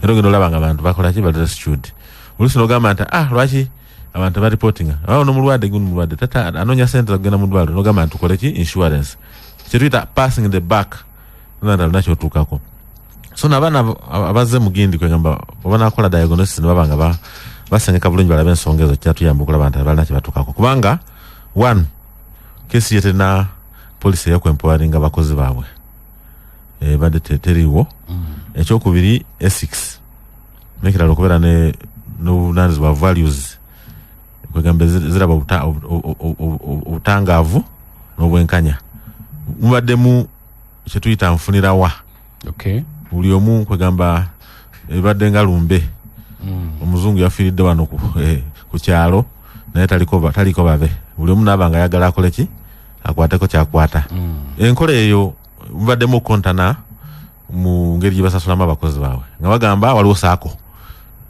Era ogenda olaba nga abantu bakola ki, bali rescued. Oluusi nogamba nti lwaki abantu tebaripotinga, awo nomulwadde guno mulwadde tata anoonya sente zakugenda mu ddwaliro, nogamba nti tukole ki, insurance, kyetuyita passing the buck, nti alina kyotuukako. So nabaana abazze mu gindi kwegamba oba nakola diagnosis ne baba nga basengeka bulungi balabe ensonga ezo, kyatuyamba okulaba nti balina kyebatuukako. Kubanga one kesi ye terina policy eyokwempoweringa abakozi baabwe, ebadde teriiwo. Ekyokubiri ethics, nekirala okubeera n'obuvunanyizibwa, values, kwegamba ziraba obutangaavu n'obwenkanya. Mubaddemu kyetuyita nfunirawa. Buli omu kwegamba ebadde nga lumbe. Omuzungu yafiiridde wano ku kyalo, naye taliko babe. Buli omu naaba nga ayagala akole ki, akwateko kyakwata. Enkola eyo mubaddemu okukontana mu ngeri gye basasulamu abakozi baabwe, nga bagamba waliwo SACCO,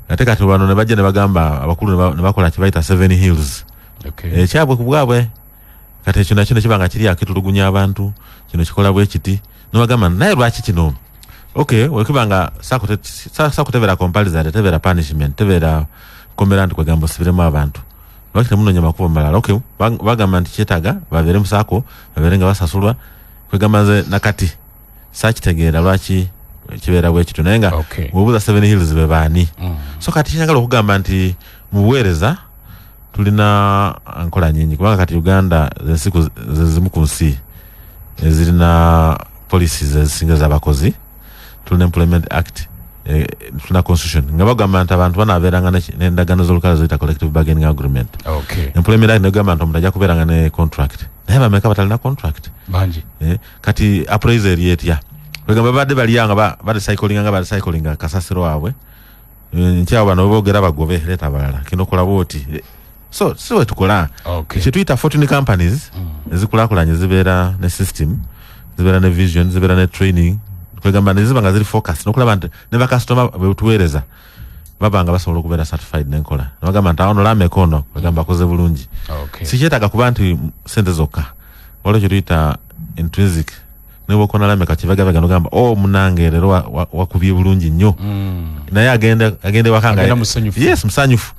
ate kati bano ne bajja ne bagamba abakulu ne bakola kye bayita Seven Hills. Ekyabwe ku bwabwe. Kati ekyo nakyo nekiba nga kiri akitulugunya abantu, kino kikola bwe kiti, nebagamba naye lwaki kino. Okay, wekiba nga SACCO tebeera compulsory, tebeera punishment, tebeera komera nti kwegamba osibiremu abantu, lwaki temunonya makubo malala? Okay, bagamba nti kyetaaga babeere mu SACCO, babeere nga basasulwa. Kwegamba nze nakati sakitegeera lwaki kibeera bwe kityo, naye nga bw'obuuza Seven Hills be baani? So kati kyenyagala okugamba nti mu buweereza tulina nkola nyingi, kubanga kati Uganda ensi zimu ku nsi ezirina policies ezisinga ez'abakozi. Tulina Employment Act, tulina constitution, nga bagamba nti abantu banaabeeranga n'endagaano z'olukale ziyita collective bargaining agreement. Employment Act negamba nti omuntu ajja kubeeranga ne contract, naye bameka batalina contract? Bangi. Kati appraisal eri etya? Kwegamba babadde balya nga barecyclinga nga barecyclinga kasasiro waabwe. Nkyawo bano boogera bagobe, leeta abalala, kino kola bwoti. So si bwe tukola. Kyetuyita fortune companies ezikulakulanye zibeera ne system, zibeera ne vision, zibeera ne training, kwegamba neziba nga ziri focus nokulaba nti ne bakasitoma betuweereza baba nga basobola okubeera certified nenkola, nebagamba nti awo lameka ono kwegamba akoze bulungi. Sikyetaaga kuba nti sente zokka, waliwo kyetuyita intrinsic, nebwokona lameka kibegabega nogamba, o munange leero wakubye bulungi nnyo. Naye agenda ewaka nga Agenda musanyufu. Yes, musanyufu,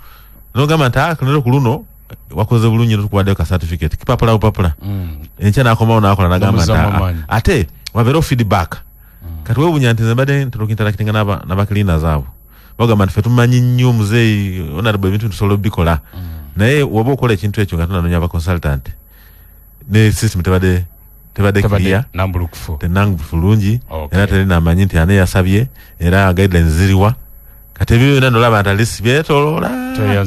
nogamba nti, ah, leero ku luno wakoze bulungi, tukuwaddeyo ka certificate kipapula bupapula. Enkya nakomawo nakola nagamba nti, Nomuzaamu "Ah, amaanyi." Ate wabeerewo feedback. Kati wewunya nti nze mbadde ntera okuinteractinga n'abacleaners abo, bagamba nti fe tumanyi nnyo muzeeyi honorable, ebintu tusobola obikola, naye woba okola ekintu ekyo nga tunanonya abaconsultant ne system tebadde Tebadde clear, nambulukufu. Tenangufu bulungi. Era terinamanyi nti ani yasabye, era guidelines ziriwa. Kati ebyo byonna nolaba nti at least byetoloola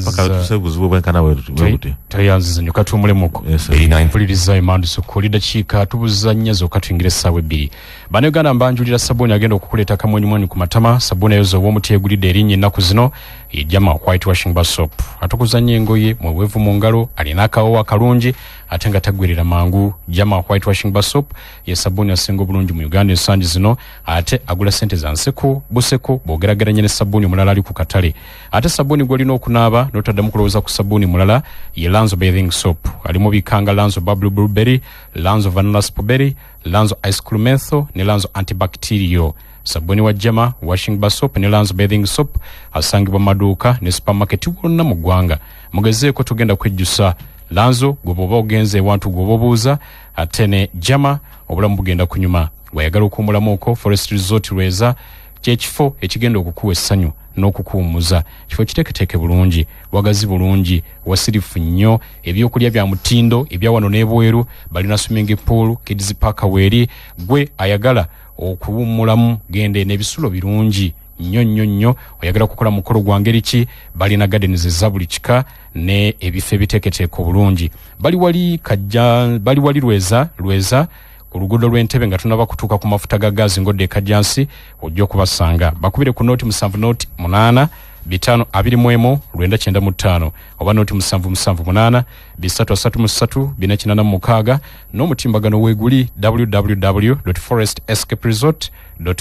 paka tuse buzibu obwenkana bwe butyo. Tweyanziza nnyo, katuwumulemuko. Yes, sir. Mpuliriza emanduso kuli dakiika tubuza nnya zokka tuyingire essaawa 2. Bannayuganda, mbanjulira sabbuuni agenda okukuleeta akamwenyumwenyu ku matama. Sabbuuni eyoza ow'omuti egulidde erinnya ennaku zino ye Jama White Washing Bar Soap. Atukuza nnyo engoye, mweweevu mu ngalo, alina akawoowo akalungi ate nga taggwerera mangu. Jama White Washing Bar Soap ye sabbuuni asinga obulungi mu Uganda ensangi zino, ate agula sente za nseko buseko bw'ogerageranya ne sabbuuni omulala ali ku katale. Ate sabbuuni gw'olina okunaaba n'otaddamu kulowooza ku sabbuuni mulala ye Lanzo Bathing Soap. Alimu bikanga Lanzo Bubble Blueberry, Lanzo Vanilla Strawberry, Lanzo Ice Cream Menthol ne Lanzo Antibacterial. Sabbuuni wa Jama Washing Bar Soap ne Lanzo Bathing Soap asangibwa mu maduuka ne supermarket wonna mu ggwanga. Mugezeeko, tugenda kwejjusa. Lanzo gwe bw'oba ogenze ewantu gweoba obuuza, ate ne Jama obulamu bugenda kunyuma. Bw'ayagala okuwumulamuko, Forest Resort Lweza kyekifo ekigenda okukuwa essanyu. N'okukuwummuza. Kifo kiteeketeeke bulungi, wagazi bulungi, wasirifu nnyo, ebyokulya bya mutindo ebya wano n'ebweru. Balina swimming pool, kids park weeri. Gwe ayagala okuwummulamu, genda eno, ebisulo birungi nnyo nnyo nnyo. Oyagala kukola mukolo gwa ngeri ki, balina gardens eza buli kika ne ebifo ebiteeketeeke obulungi. Bali wali Kajja, bali wali Lweza, Lweza ku luguudo lw'Entebe, nga tunaba kutuuka ku mafuta ga gaasi ng'odda e Kajjansi, ojja okubasanga. Bakubire ku 070 08 521 995 oba 077 8 333 486, n'omutimbagano weeguli www forest escape resort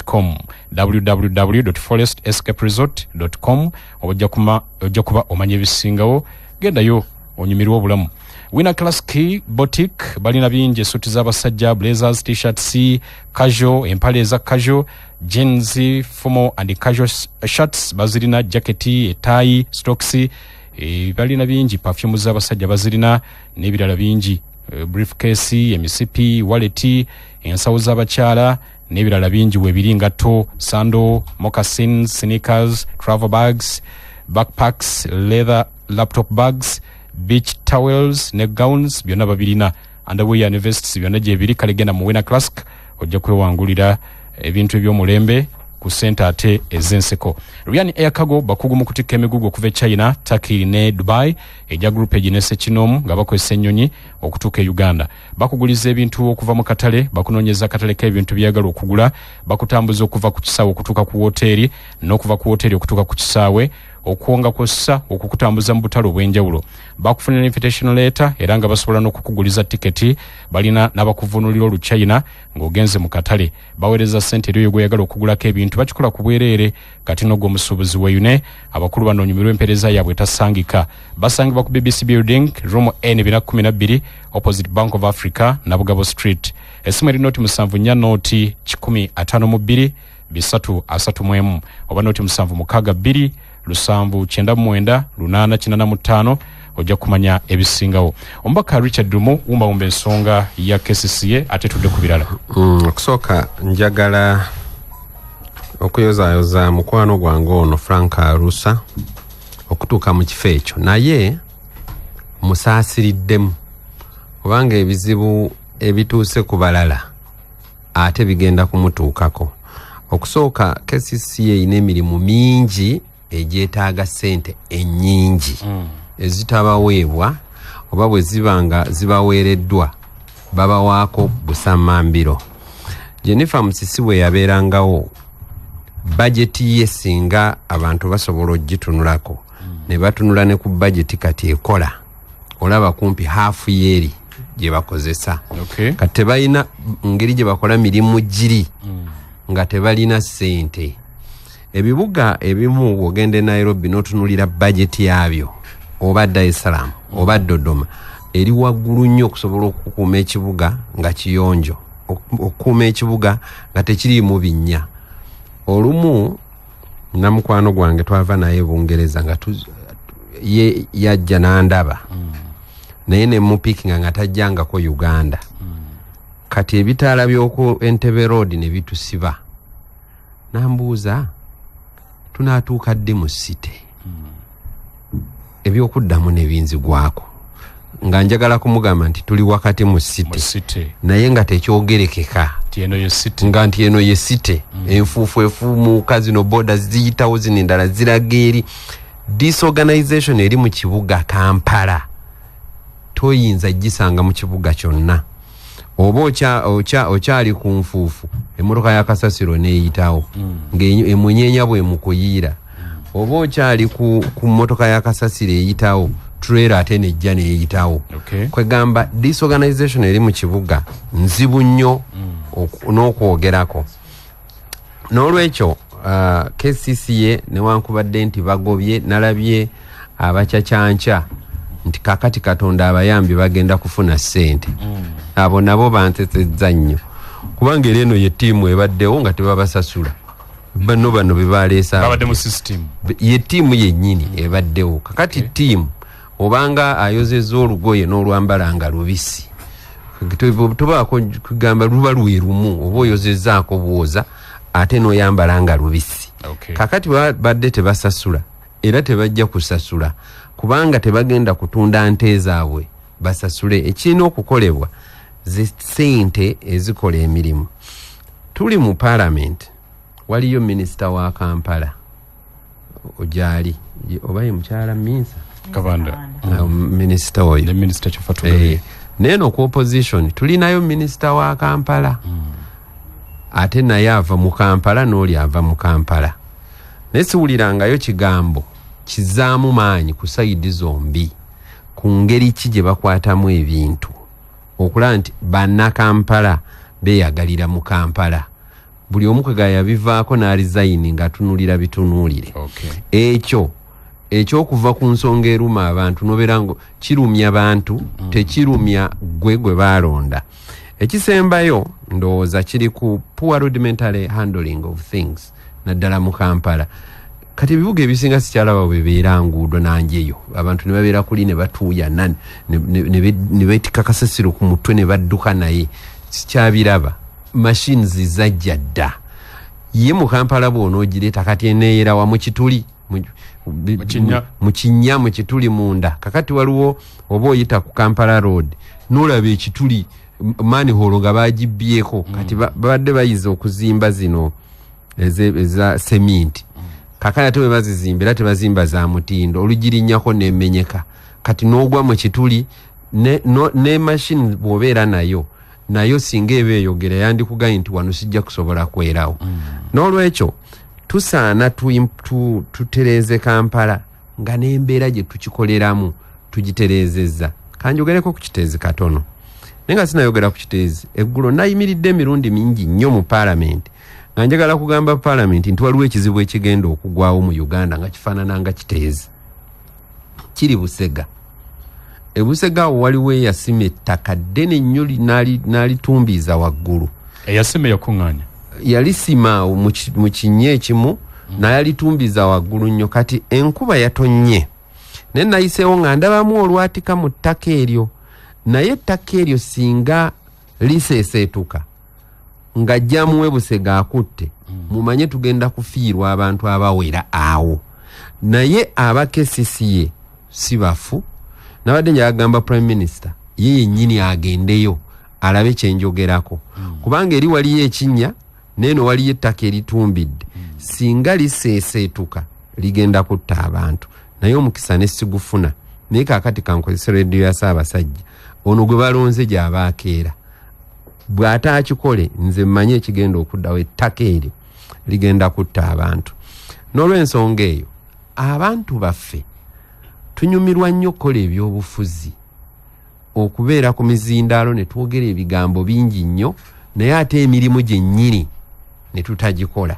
com, www forest escape resort com. Oba ojja kuba omanya ebisingawo. Gendayo onyumirwe obulamu. Wina Classic Boutique balina bingi: esuuti z'abasajja, blazers, T-shirts, casual, empale eza casual, jeans, formal and casual shirts bazirina, jaketi, etaayi, stocks, balina bingi. Perfume z'abasajja bazirina n'ebirala bingi, briefcase, emisipi, wallet, ensawo z'abakyala n'ebirala bingi webiri, ngatto, sandal, moccasins, sneakers, travel bags, backpacks, leather laptop bags, beach towels ne gowns, byonna babirina. Underwear ne vests byonna gyebiri. Kale genda mu Wina Classic, ojja kwewangulira ebintu ebyomulembe ku sente ate ez'enseko. Ryan Air Cargo bakugu mu kutikka emigugu okuva e China, Turkey ne Dubai, ejja groupage ne sekinoomu nga bakozesa ennyonyi okutuuka e Uganda. Bakuguliza ebintu okuva mu katale, bakunoonyeza akatale k'ebintu byagala okugula, bakutambuza okuva ku kisaawe okutuuka ku woteeri n'okuva ku woteeri okutuuka ku kisaawe, okwonga kwossa okukutambuza mu butale obw'enjawulo. Bakufunira invitation letter era nga basobola n'okukuguliza tiketi. Balina n'abakuvunulira Oluchina ng'ogenze mu katale. Baweereza ssente eri oyo gweyagala okugulako ebintu, bakikola ku bwereere. Kati nogwo omusuubuzi weyune abakulu bano onyumirwa empeereza yaabwe etasangika. Basangibwa ku BBC Building, room N 412, opposite Bank of Africa, Nabugabo Street. Esimu eri 074 0 152 331 oba 076 2 799 885. Ojja kumanya ebisingawo. Omubaka Richard Lumu, wumbawumba ensonga ya KCCA, ate tudde ku birala. Okusooka njagala okuyozayoza mukwano gwange ono Frank Arusa okutuuka mu kifo ekyo, naye musaasiriddemu kubanga ebizibu ebituuse ku balala ate bigenda kumutuukako. Okusooka, KCCA erina emirimu mingi egyetaaga ssente ennyingi ezitabaweebwa, oba bwe ziba nga zibaweereddwa babawaako busammambiro. Jennifer Musisi bwe yabeerangawo, bajeti ye singa abantu basobola ogitunulako ne batunula ne ku bajeti kati ekola, olaba kumpi haafu yeeri gye bakozesa. Kati tebalina ngeri gye bakola mirimu giri nga tebalina ssente. Ebibuga ebimu bw'ogenda e Nairobi n'otunulira bajeti yaabyo, oba Dar es Salaam oba Dodoma, eri waggulu nnyo okusobola okukuuma ekibuga nga kiyonjo, okukuuma ekibuga nga tekiriimu binnya. Olumu namukwano gwange twava naye Bungereza nga ye yajja n'andaba, naye nemupikinga nga tajjangako Uganda. Kati ebitaala by'oku Entebbe Road ne bitusiba, nambuuza, "Tunaatuuka ddi mu city?" Ebyokuddamu ne binzigwako nga njagala kumugamba nti tuli wakati mu mu city, city, naye nga tekyogerekeka nti eno ye city. Nga nti eno ye city. Enfuufu efuumuuka, zino boda ziyitawo, zino endala ziraga eri. Disorganization eri mu kibuga Kampala toyinza gisanga mu kibuga kyonna. Oba okyali ku nfuufu, emmotoka ya kasasiro neeyitawo ng'emunyeenya bwemukuyiira. Oba okyali ku mmotoka ya kasasiro eyitawo, trailer ate nejja neeyitawo. Kwegamba disorganization eri mu kibuga nzibu nnyo n'okwogerako. N'olwekyo KCCA newankubadde nti bagobye, nalabye abacacanca nti kakati Katonda abayambi bagenda kufuna ssente, abo nabo bansesezza nnyo, kubanga era eno ye ttiimu ebaddewo nga tebabasasula. Bano bebaleese babadde mu system. Ye ttiimu yennyini ebaddewo. Kakati ttiimu obanga ayozezza olugoye n'olwambala nga lubisi, tubaako kugamba luba lwe lumu, oba oyozezzaako bwoza ate n'oyambala nga lubisi. Kakati badde tebasasula era tebajja kusasula kubanga tebagenda kutunda nte zaabwe basasule. Ekirina okukolebwa ze ssente ezikola emirimu. Tuli mu parliament, waliyo minisita wa Kampala ogyali oba ye mukyala Minsa Kabanda, minisita oyo naye no ku opposition tulinayo minisita wa Kampala ate naye ava mu Kampala n'oli ava mu Kampala, naye siwulirangayo kigambo kizaamu maanyi ku sayidi zombi ku ngeri ki gye bakwatamu ebintu okulaba nti bannakampala beeyagalira mu Kampala. Buli omu kwega yabivaako n'alizayini ng'atunuulira bitunuulire. Ekyo ekyokuva ku nsonga eruma abantu nobeera ngo kirumya bantu, tekirumya gwe gwe baalonda. Ekisembayo ndowooza kiri ku poor rudimentary handling of things naddala mu Kampala. Kati ebibuga ebisinga sikyalaba bwe bibeera nguudo nanjeyo, abantu ne babeera kuli ne batuuyana ne beetikka kasasiro ku mutwe ne badduka, naye sikyabiraba. Machines zajja dda, ye mu Kampala bw'onoogireeta kati eneeyerawa mu kituli mu kinnya mu kituli munda. Kakati waliwo oba oyita ku Kampala Road n'olaba ekituli manhole nga bagibbyeko. Kati babadde bayiza okuzimba zino eza seminti, kakati ate bwe bazizimba era tebazimba za mutindo, olugirinnyako nemenyeka, kati n'ogwa mu kituli. Ne machine bw'obeera nayo nayo singa eba eyogera yandikugambye nti wano sijja kusobola kwerawo. N'olwekyo tusaana tutereeze Kampala nga n'embeera gye tukikoleramu tugitereezezza. Kanjogereko ku Kiteezi katono, naye nga sinayogera ku Kiteezi, eggulo nayimiridde emirundi mingi nnyo mu paalamenti nga njagala kugamba paalamenti nti waliwo ekizibu ekigenda okugwawo mu Uganda nga kifaanana nga Kiteezi. Kiri Busega. Ebusega awo waliwo eyasima ettaka ddene nnyo n'alitumbiiza waggulu. Eyasima yakuŋŋaanya Yalisima awo mu kinnya ekimu naye alitumbiza waggulu nnyo. Kati enkuba yatonnye, naye nayiseewo nga ndabamu olwatika mu ttaka eryo, naye ettaka eryo singa liseeseetuka nga jjamuwe Busega akutte, mumanye tugenda kufiirwa abantu abawera awo. Naye aba KCCA si bafu. Nabadde njagamba Prime Minister ye yennyini agendeyo alabe kyenjogerako, kubanga eri waliyo ekinnya neeno waliyo ettaka eritumbidde, singa liseeseetuka ligenda kutta abantu. Naye omukisa ne sigufuna. Naye kaakati kankozese rediyo ya Ssaabasajja, ono gwe balonze gy'aba akeera bw'ataakikole, nze mmanyi ekigenda okuddawo, ettaka eryo ligenda kutta abantu. N'olw'ensonga eyo abantu baffe tunyumirwa nnyo okukola ebyobufuzi, okubeera ku mizindaalo ne twogera ebigambo bingi nnyo, naye ate emirimu gyennyini ne tutagikola.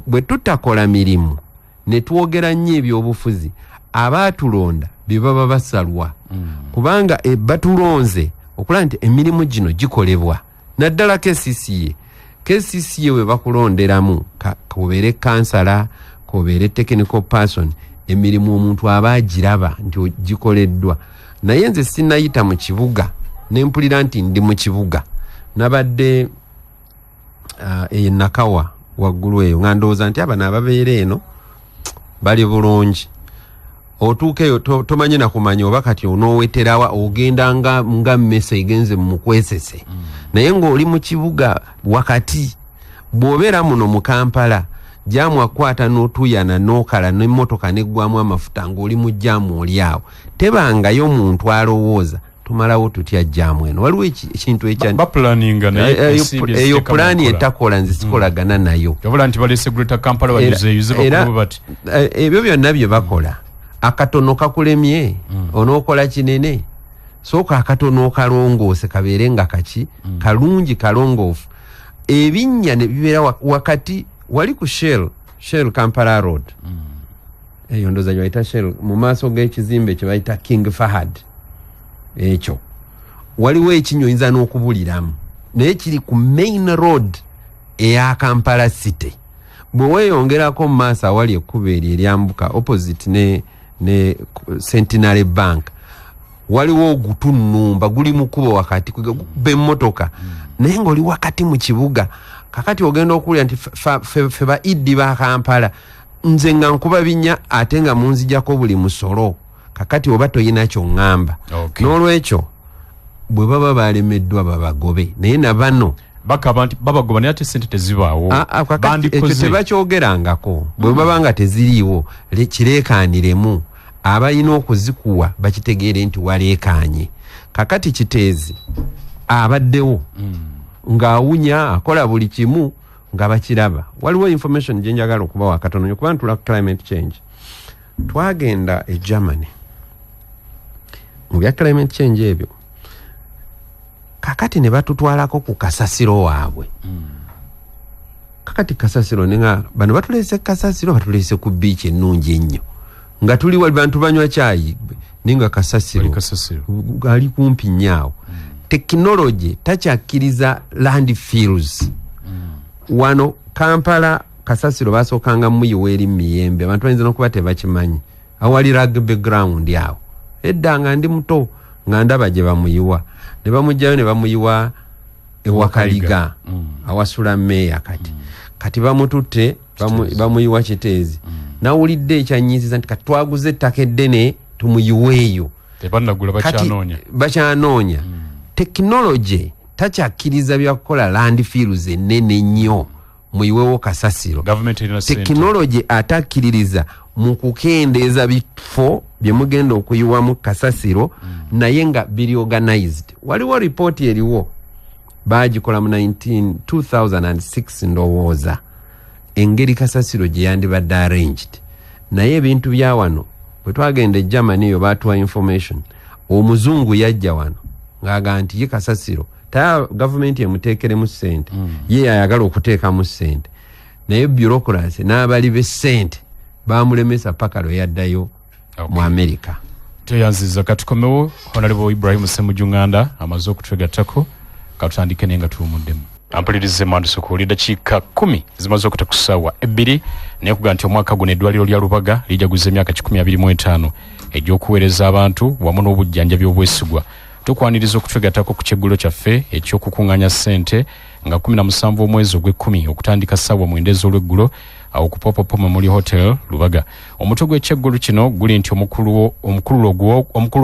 Bwe tutakola mirimu ne twogera nnyo ebyobufuzi, abaatulonda bye baba basalwa, kubanga batulonze okulaba nti emirimu gino gikolebwa, naddala KCCA. KCCA we bakulonderamu kobeere kansala, kobeere technical person, emirimu omuntu aba agiraba nti gikoleddwa. Naye nze sinayita mu kibuga nempulira nti ndi mu kibuga. Nabadde e Nakawa waggulu eyo nga ndowooza nti abano ababeera eno bali bulungi. Otuuka eyo tomanyi nakumanya oba kati onooweterawa, ogenda nga mmese egenze mu mukwesese, naye ng'oli mu kibuga wakati. Bw'obeera muno mu Kampala, jaamu akwata n'otuyana n'okala n'emmotoka neggwamu amafuta ng'oli mu jaamu oli awo, tebangayo muntu alowooza tumalawo tutya jaamu eno. Waliwo ekintu ekya Bapulaninga naye ensimbi eyo eziteeka mu pulaani nkola. etakola, nze sikolagana nayo. Wabula nti balese Greater Kampala bayuzeyuze bakulu bati. Ebyo byonna bye bakola, akatono kakulemye, onookola kinene. Sooka akatono okalongoose kabeere nga kaki kalungi kalongoofu. Ebinnya ne bibeera wakati wali ku Shell Kampala Road eyo, ndowooza gye bayita Shell, mu maaso g'ekizimbe kye bayita King Fahad ekyo, waliwo ekinnya oyinza n'okubuliramu, naye kiri ku main road eya Kampala City. Bwe weeyongerako mu maaso awali ekkubo eryo eryambuka opposite ne Centenary Bank, waliwo ogutunnumba guli mu kkubo wakati, gukuba emmotoka, naye ng'oli wakati mu kibuga. Kakati ogenda okuwulira nti fe ba iddi ba Kampala, nze nga nkuba binya ate nga munzijako buli musolo. Kakati oba toyina kyoŋŋamba. N'olwekyo bwe baba balemeddwa babagobe, naye na bano bakaba nti babagoba naye ate sente tezibaawo. Ekyo tebakyogerangako. Bwe baba nga teziriiwo, kireekaaniremu abalina okuzikuwa bakitegeere nti waleekaanye. Kakati Kiteezi abaddewo ng'awunya, akola buli kimu nga bakiraba. Waliwo information gye njagala okubawa katono nnyo, kuba ntula ku climate change. Twagenda e Germany mu bya climate change ebyo, kakati ne batutwalako ku kasasiro waabwe. Kakati kasasiro nenga bano batuleese kasasiro, batuleese ku beach ennungi ennyo nga tuli wali bantu banywa kyayi, naye nga kasasiro ali kumpi nnyo awo. Tekinologi takyakkiriza landfills. Wano Kampala kasasiro basookanga muyiwa eri miyembe, abantu bayinza nokuba tebakimanyi, awali rugby ground awo. Edda nga ndi muto nga ndaba gye bamuyiwa, ne bamugjayo ne bamuyiwa ewakaliga awasula meeya. Kati kati bamututte bamuyiwa Kiteezi. Nawulidde ekyanyiziza nti kati twaguze ettaka eddene tumuyiweeyo. Bakyanoonya. Tekinologi takyakkiriza byakukola landfills ennene nnyo muyiwewo kasasiro. Tekinologi atakkiririza mu kukendeeza bifo bye mugenda okuyiwamu kasasiro, naye nga biri organized. Waliwo ripooti eriwo bagikola mu 2006 ndowooza, engeri kasasiro gye yandibadde arranged. Naye ebintu bya wano, bwe twagenda e Germany eyo batuwa information. Omuzungu yajja wano ng'aga nti ye kasasiro taya gavumenti emuteekeremu ssente, ye yayagala okuteekamu ssente, naye bureaucracy n'abali b'essente bamulemesa paka lwe yaddayo mu America. Tweyanziza. Katukomewo Honorable Ibrahim Ssemujju Nganda amaze okutwegattako, katutandike naye nga tuwumuddemu. Ampulirize mwandisokooli, dakiika 10 zimaze okuta ku ssaawa 2, naye kuga nti omwaka guno eddwaliro lya Lubaga lijaguza emyaka 125 egy'okuweereza abantu wamu n'obujjanjabi obwesigwa. Tukwaniriza okutwegattako ku kyeggulo kyaffe ekyokukuŋŋaanya ssente nga 17 omwezi ogw'ekkumi okutandika ssaawa 9 ez'olweggulo awo ku Popopo Memorial Hotel Lubaga. Omutwe gw'ekyeggulu kino guli nti omukululo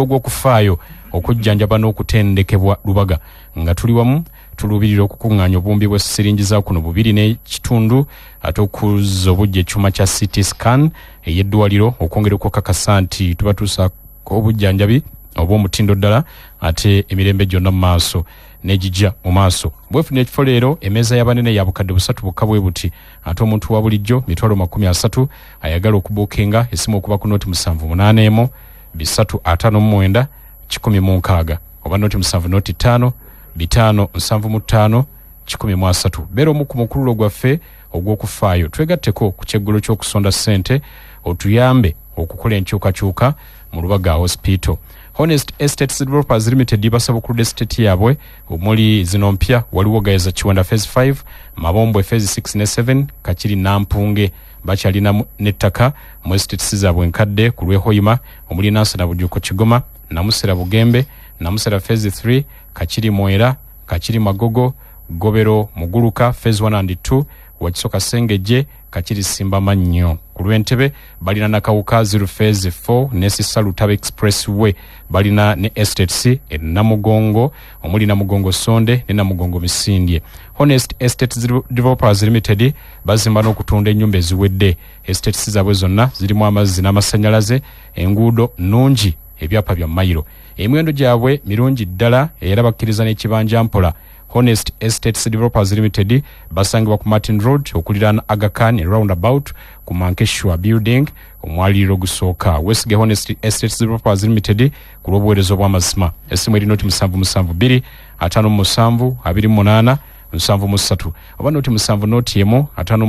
gw'okufaayo okujjanjaba n'okutendekebwa Lubaga. Nga tuli wamu tuluubirira okukuŋŋaanya obuwumbi bwa siringi za kuno 2.5, ate okuzza obujja ekyuma kya CT scan ey'eddwaliro okwongera okukakasa nti tubatuusa obujjanjabi obw'omutindo ddala ate emirembe gyonna mu maaso n'egijja mu maaso. Bwefuna ekifo leero, emmeeza y'abanene ya 3,000 bukka bwe buti, ate omuntu wa bulijjo 30,000. Ayagala okubuukinga esimu okuba ku 078 359 160 oba 070 5 575 130. Beera omu ku mukululo gwaffe ogw'okufaayo, twegatteko ku kyeggulo ky'okusonda ssente otuyambe okukola enkyukakyuka mu Lubaga Hospital. Honest Estates Developers Limited basaba okuludda estate yaabwe omuli zino mpya: waliwo Gayaza Kiwanda phase 5, Mabombwe phase 6 ne 7, Kakiri Nampunge. Bakyalina n'ettaka mu estates zaabwe enkadde ku lw'Ehoima omuli Nansana Bujuko Kigoma, Namusera Bugembe, Namusera phase 3, Kakiri Mwera, Kakiri Magogo, Gobero Muguluka phase 1 and 2, Wakiso Kasengejje, Kakiri Simba Mannyo. Ku lw'Entebe balina Nakawuka 0 phase 4 ne Sisa Lutaba Expressway. Balina ne estates e Namugongo omuli Namugongo Sonde ne Namugongo Misindye. Honest Estates Developers Limited bazimba n'okutunda ennyumba eziwedde. Estates zaabwe zonna zirimu amazzi n'amasannyalaze, enguudo nnungi, ebyapa bya mayiro, emiwendo gyabwe mirungi ddala era bakkiriza n'ekibanja mpola. Honest Estates Developers Limited basangibwa ku Martin Road okuliraana Aga Khan roundabout ku Mankeshwa Building, omwaliriro ogusooka. Wesige Honest Estates Developers Limited ku lw'obuweereza obw'amazima. Essimu eri 072 57 28 73 oba 070 1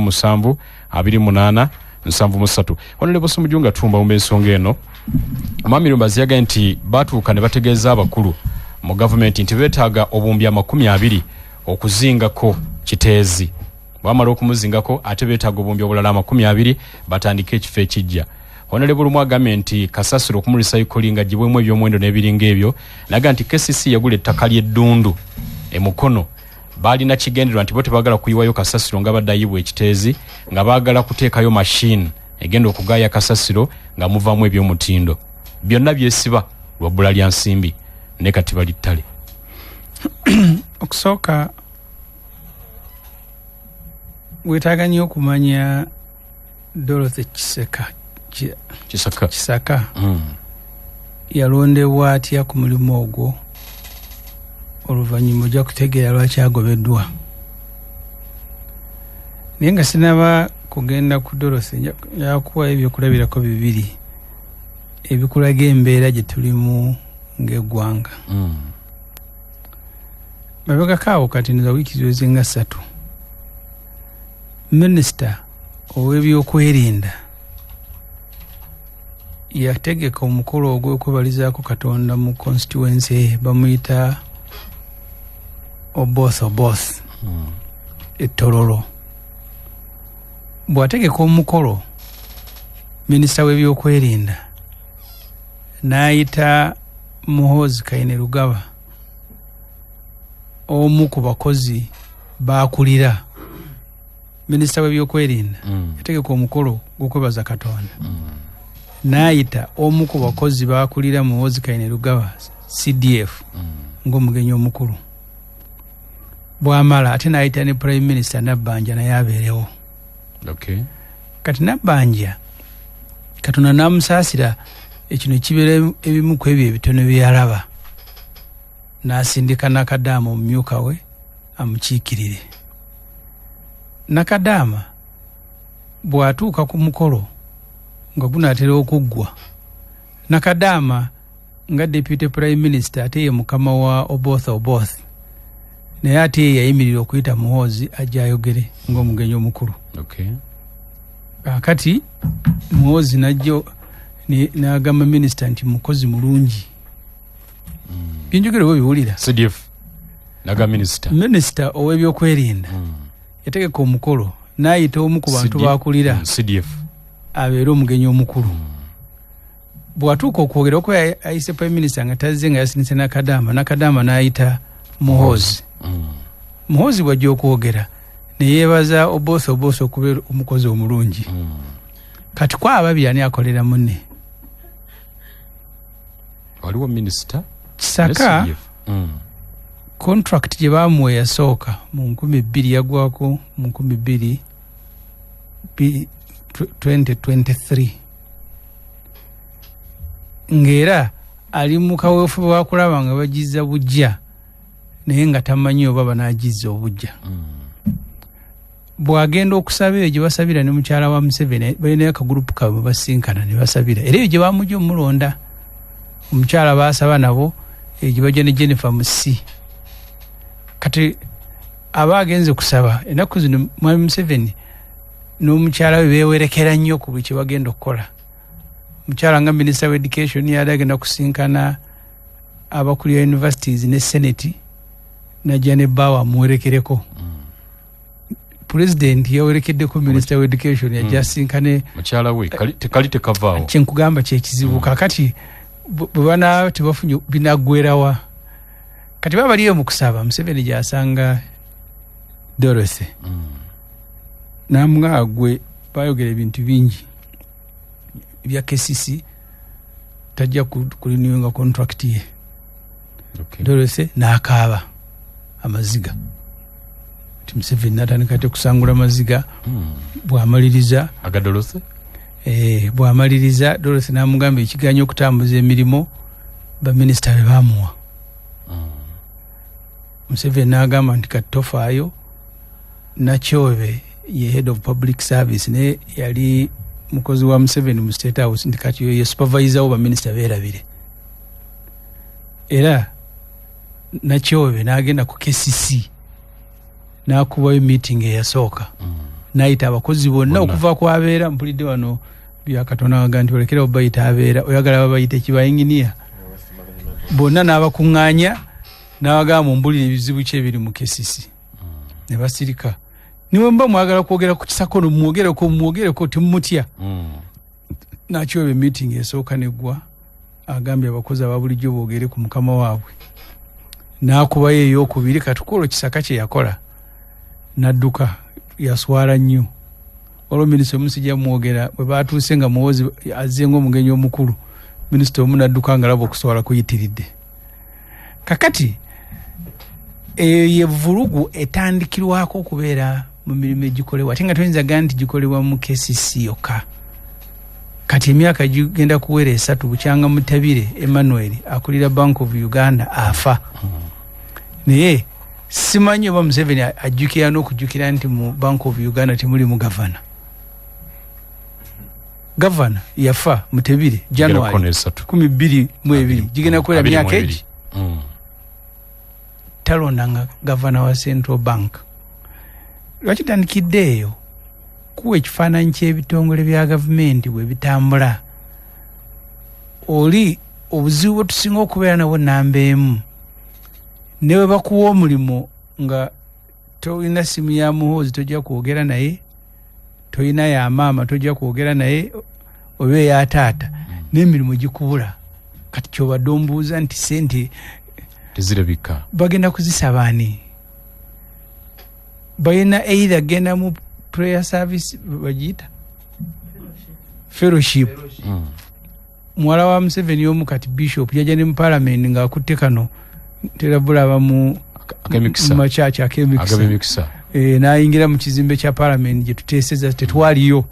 57 28 73. Honorable Ssemujju nga tumba mu ensonga eno, Mwami Lumbazi yagambye nti batuuka ne bategeeza abakulu mu gavumenti nti beetaaga obuwumbi 20 okuzingako Kiteezi. Bwamala okumuzingako ate beetaaga obuwumbi obulala 20 batandike ekifo ekijja. Honorable Lumu agambye nti kasasiro okumurecyclinga aggyibwemu ebyomuwendo n'ebiringa ebyo, naga nti KCC yagula ettaka ly'eddundu e Mukono. Balina kigendererwa nti bo tebaagala kuyiwayo kasasiro nga badayibwa ekiteezi, nga baagala kuteekayo mashini egenda okugaaya kasasiro nga muvaamu ebyomutindo. Byonna byesiba lwa bbula lya nsimbi, naye kati bali ttale. Okusooka wetaaga nnyo okumanya Dorothy Kiseka Kisaka, Kisaka. Yalondebwa atya ku mulimu ogwo? Oluvannyuma ojja kutegeera lwaki agobeddwa. Naye nga sinaba kugenda ku Dorothy, nja kuwayo ebyokulabirako bibiri ebikulaga embeera gye tulimu ng'eggwanga. Mabegako awo kati nza wiiki ziweze nga 3, minisita ow'ebyokwerinda yategeka omukolo ogw'okwebalizaako Katonda mu constituency ye, bamuyita Oboth Oboth Etololo. Bw'ategeka omukolo, minisita w'ebyokwerinda n'ayita Muhoozi Kainerugaba, omu ku bakozi baakulira. Minisita w'ebyokwerinda yategeka omukolo gw'okwebaza Katonda, n'ayita omu ku bakozi baakulira, Muhoozi Kainerugaba, CDF, ng'omugenyi omukulu. Bw'amala ate n'ayita ne Prime Minister Nabbanja naye abeerewo. Kati Nabbanja Katonda n'amusaasira, ekino kibeera ebimu ku ebyo ebitono bye yalaba, n'asindika Nakadaama omumyuka we amukiikirire. Nakadaama bw'atuuka ku mukolo nga gunaatera okuggwa, Nakadaama nga deputy prime minister ate ye mukama wa Oboth Oboth, naye ate ye yayimirira okuyita Muhoozi ajja ayogere ng'omugenyi omukulu. Kaakati Muhoozi najjo n'agamba minisita nti mukozi mulungi. Byenjogera oba biwulira? CDF naga minisita. Minisita ow'ebyokwerinda yategeka omukolo n'ayita omu ku bantu bakulira CDF. abeere omugenyi omukulu. Bw'atuuka okwogera, okuba ayise prime minister nga tazze, nga yasinise Nakadaama, Nakadaama n'ayita Muhoozi. Muhoozi bw'ajja okwogera neyeebaza Oboth Oboth okubeera omukozi omulungi. Kati ku ababiri ani akolera munne? Waliwo minisita. Kisaka. Ne CDF. Contract gye baamuwa eyasooka mu 2000 yagwako mu nkumi bbiri 2023, ng'era ali mu kaweefube wakulaba nga bagizza bujja, naye nga tamanyi oba banagizza obujja. Bw'agenda okusaba eyo gye basabira ne mukyala wa Museveni, balinayo akagurupu kaabwe basinkana ne basabira, era eyo gye bamujja omulonda. Omukyala basaba nabo eyo gye bajja ne Jennifer Musi. Kati aba agenze kusaba, ennaku zino mwami Museveni n'omukyala we beewerekera nnyo ku buli kye bagenda okukola. Mukyala nga minisita wa education yali agenda kusinkana abakulira universities ne senate, najja ne bbaawe amuwerekereko. President yawerekeddeko minisita wa education, yajja asinkane mukyala we. Tekali tekavaawo. Kyenkugamba kyekizibu. Kakati bwe banaaba tebafunye binaggwerawa? Kati baba baliyo mu kusaba, Museveni gyasanga Dorothy namugamba, gwe bayogera ebintu bingi ebya KCC, tajja kurenewinga contract ye. Dorothy n'akaaba amaziga nti Museveni natandika ate kusangula maziga. Bw'amaliriza Aga Dorothy. Bw'amaliriza Dorothy n'amugamba ekiganya okutambuza emirimu baminisita be bamuwa. Museveni n'agamba nti kati tofaayo, Nakyobe ye head of public service, naye yali mukozi wa Museveni mu State House, nti kati oyo ye supervisor wo baminisita beerabire. Era Nakyobe n'agenda ku KCC n'akubayo meeting eyasooka, n'ayita abakozi bonna. Bonna. Okuva ku abeera, mpulidde wano Byakatonda aga nti olekera obayita abeera, oyagala babayita ekibayinginiya bonna, n'abakuŋŋaanya n'abagamba, mumbulire ebizibu ki ebiri mu KCC. Ne basirika. Niwe muba mwagala kwogera ku Kisakono, mwogereko, mwogereko, temumutya. Nakyobe meeting esooka neggwa agambye abakozi aba bulijjo boogere ku mukama waabwe. N'akubayo eyokubiri. Kati kwolwo Kisaka kye yakola n'adduka, yaswala nnyo. Waliwo minisita omu sijja mwogera, bwe batuuse nga Muhoozi azze ng'omugenyi omukulu, minisita omu n'adduka nga laba okuswala kuyitiridde. Kakati eyo ye vulugu etandikirwako okubeera mu mirimu egikolebwa, ate nga toyinza gaa nti gikolebwa mu KCC yokka. Kati emyaka gigenda kuwera 3 bukyanga Mutabire Emmanuel akulira Bank of Uganda afa. Naye simanyi oba Museveni ajjukira n'okujjukira nti mu Bank of Uganda temulimu gavana. Gavana yafa Mutebire January 2022, gigenda kuwera myaka egi. Talondanga gavana wa Central Bank. Lwaki tandikidde eyo? Kuwa ekifaananyi ky'ebitongole bya gavumenti bwe bitambula. Oli obuzibu bwe tusinga okubeera nabwo namba emu, ne bwe bakuwa omulimu nga tolina simu ya Muhoozi tojja kwogera naye, tolina ya maama tojja kwogera naye, oba eya taata, n'emirimu gikubula. Kati kyobadde ombuuza nti sente tezirabika, bagenda kuzisaba ani? Balina either genda mu prayer service bagiyita fellowship. Muwala wa Museveni omu kati bishop yajja ne mu parliament ng'akutte kano ntera bulaba mu makyaki ak'emikisa, n'ayingira mu kizimbe kya parliament gye tuteeseza tetwaliyo,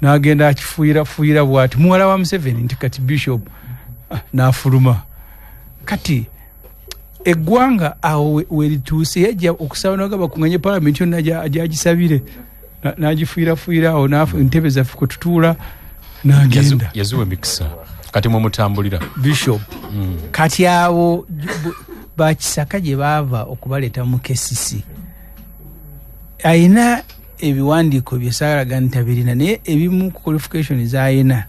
n'agenda akifuuyira fuuyira bw'ati muwala wa Museveni nti kati bishop, n'afuluma. Kati eggwanga awo werituuse, yajja okusaba nagamba kunganye parliament yonna agisabire, n'agifuuyirafuuyira awo entebe zaffe kwe tutuula n'agenda. Yaziwa emikisa kati mwemutambulira bishop. Kati abo bakisaka gye baava okubaleeta mu KCC, ayina ebiwandiiko bye saalaga nti tabirina, naye ebimu ku qualification z'ayina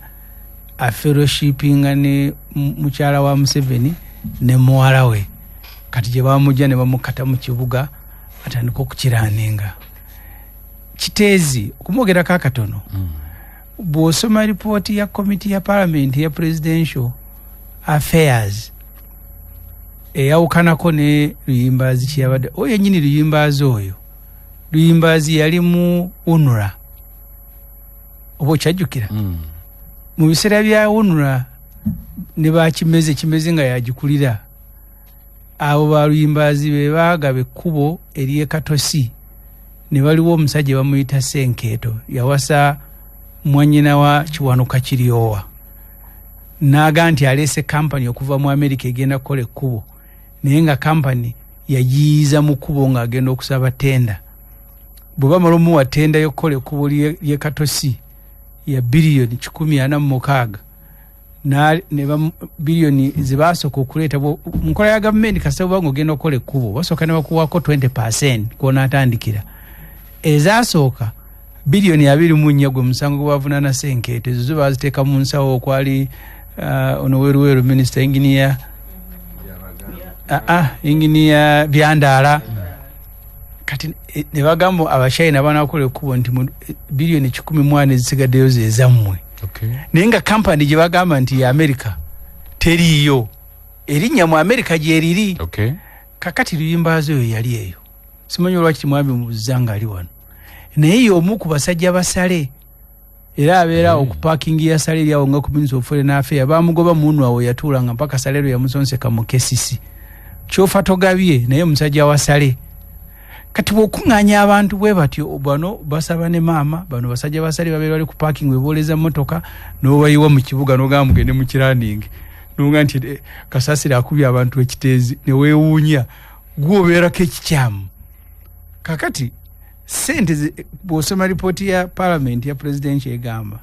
afellowshipinga ne mukyala wa Museveni ne muwala we. Kati gye bamujja ne bamukata mu kibuga atandika okukiraninga. Kiteezi okumwogerako akatono, bw'osoma ripooti ya komiti ya parliament ya presidential affairs eyawukanako ne Luyimbazi kyeyabadde oyo yennyini Luyimbazi, oyo Luyimbazi yali mu UNRA, oba okyajjukira? Mu biseera bya UNRA ne bakimeze kimeze nga yagikulira, abo ba Luyimbazi be baagaba ekkubo ery'e Katosi ne baliwo omusajja bamuyita Senkeeto, yawasa mwannyina wa Kiwanuka Kiryowa, n'aga nti aleese kampani okuva mu Amerika egenda kukola ekkubo, naye nga kampani yagiyiiza mu kkubo ng'agenda okusaba tenda. Bwe bamala omuwa tenda y'okukola ekkubo ly'e Katosi ya biliyoni 146, biliyoni zebasooka okuleeta mu nkola ya gavumenti, kasita bubanga ogenda okukola ekkubo basooka ne bakuwaako 20 kwonaatandikira. Ezasooka biliyoni 24, gwe musango gwe bavunaana Senkeeto, ezo zo baziteeka mu nsawo okwali ono Weruweru minisita inginiya inginiya Byandaala. Kati ne bagamba Abachina banakola ekkubo nti biliyoni 104 ezisigaddeyo zezammwe. Naye nga kampani gye bagamba nti ya Amerika teriiyo, erinnya mu Amerika gyeriri. Kakati Luyimbazi oyo yali eyo, simanyi olwaki timwami mubuziza nga ali wano, naye y'omu ku basajja basale era abeera awo ku parking ya Sale eri awo nga ku Ministry of Foreign Affairs. Bamugoba munu awo yatuulanga mpaka Sale lwe yamusonseka mu KCC. Kyofa togabye, naye omusajja wa Sale. Kati bw'okuŋŋaanya abantu bwe batyo, bano basaba ne maama, bano basajja basale babeera bali ku parking webooleza mmotoka n'obayiwa mu kibuga n'ogamba mugende mu kiranding, noga nti kasasiro akubye abantu ekiteezi, ne weewuunya gwobeerako ekikyamu. Kakati sente bw'osoma ripooti ya parliament ya presidential egamba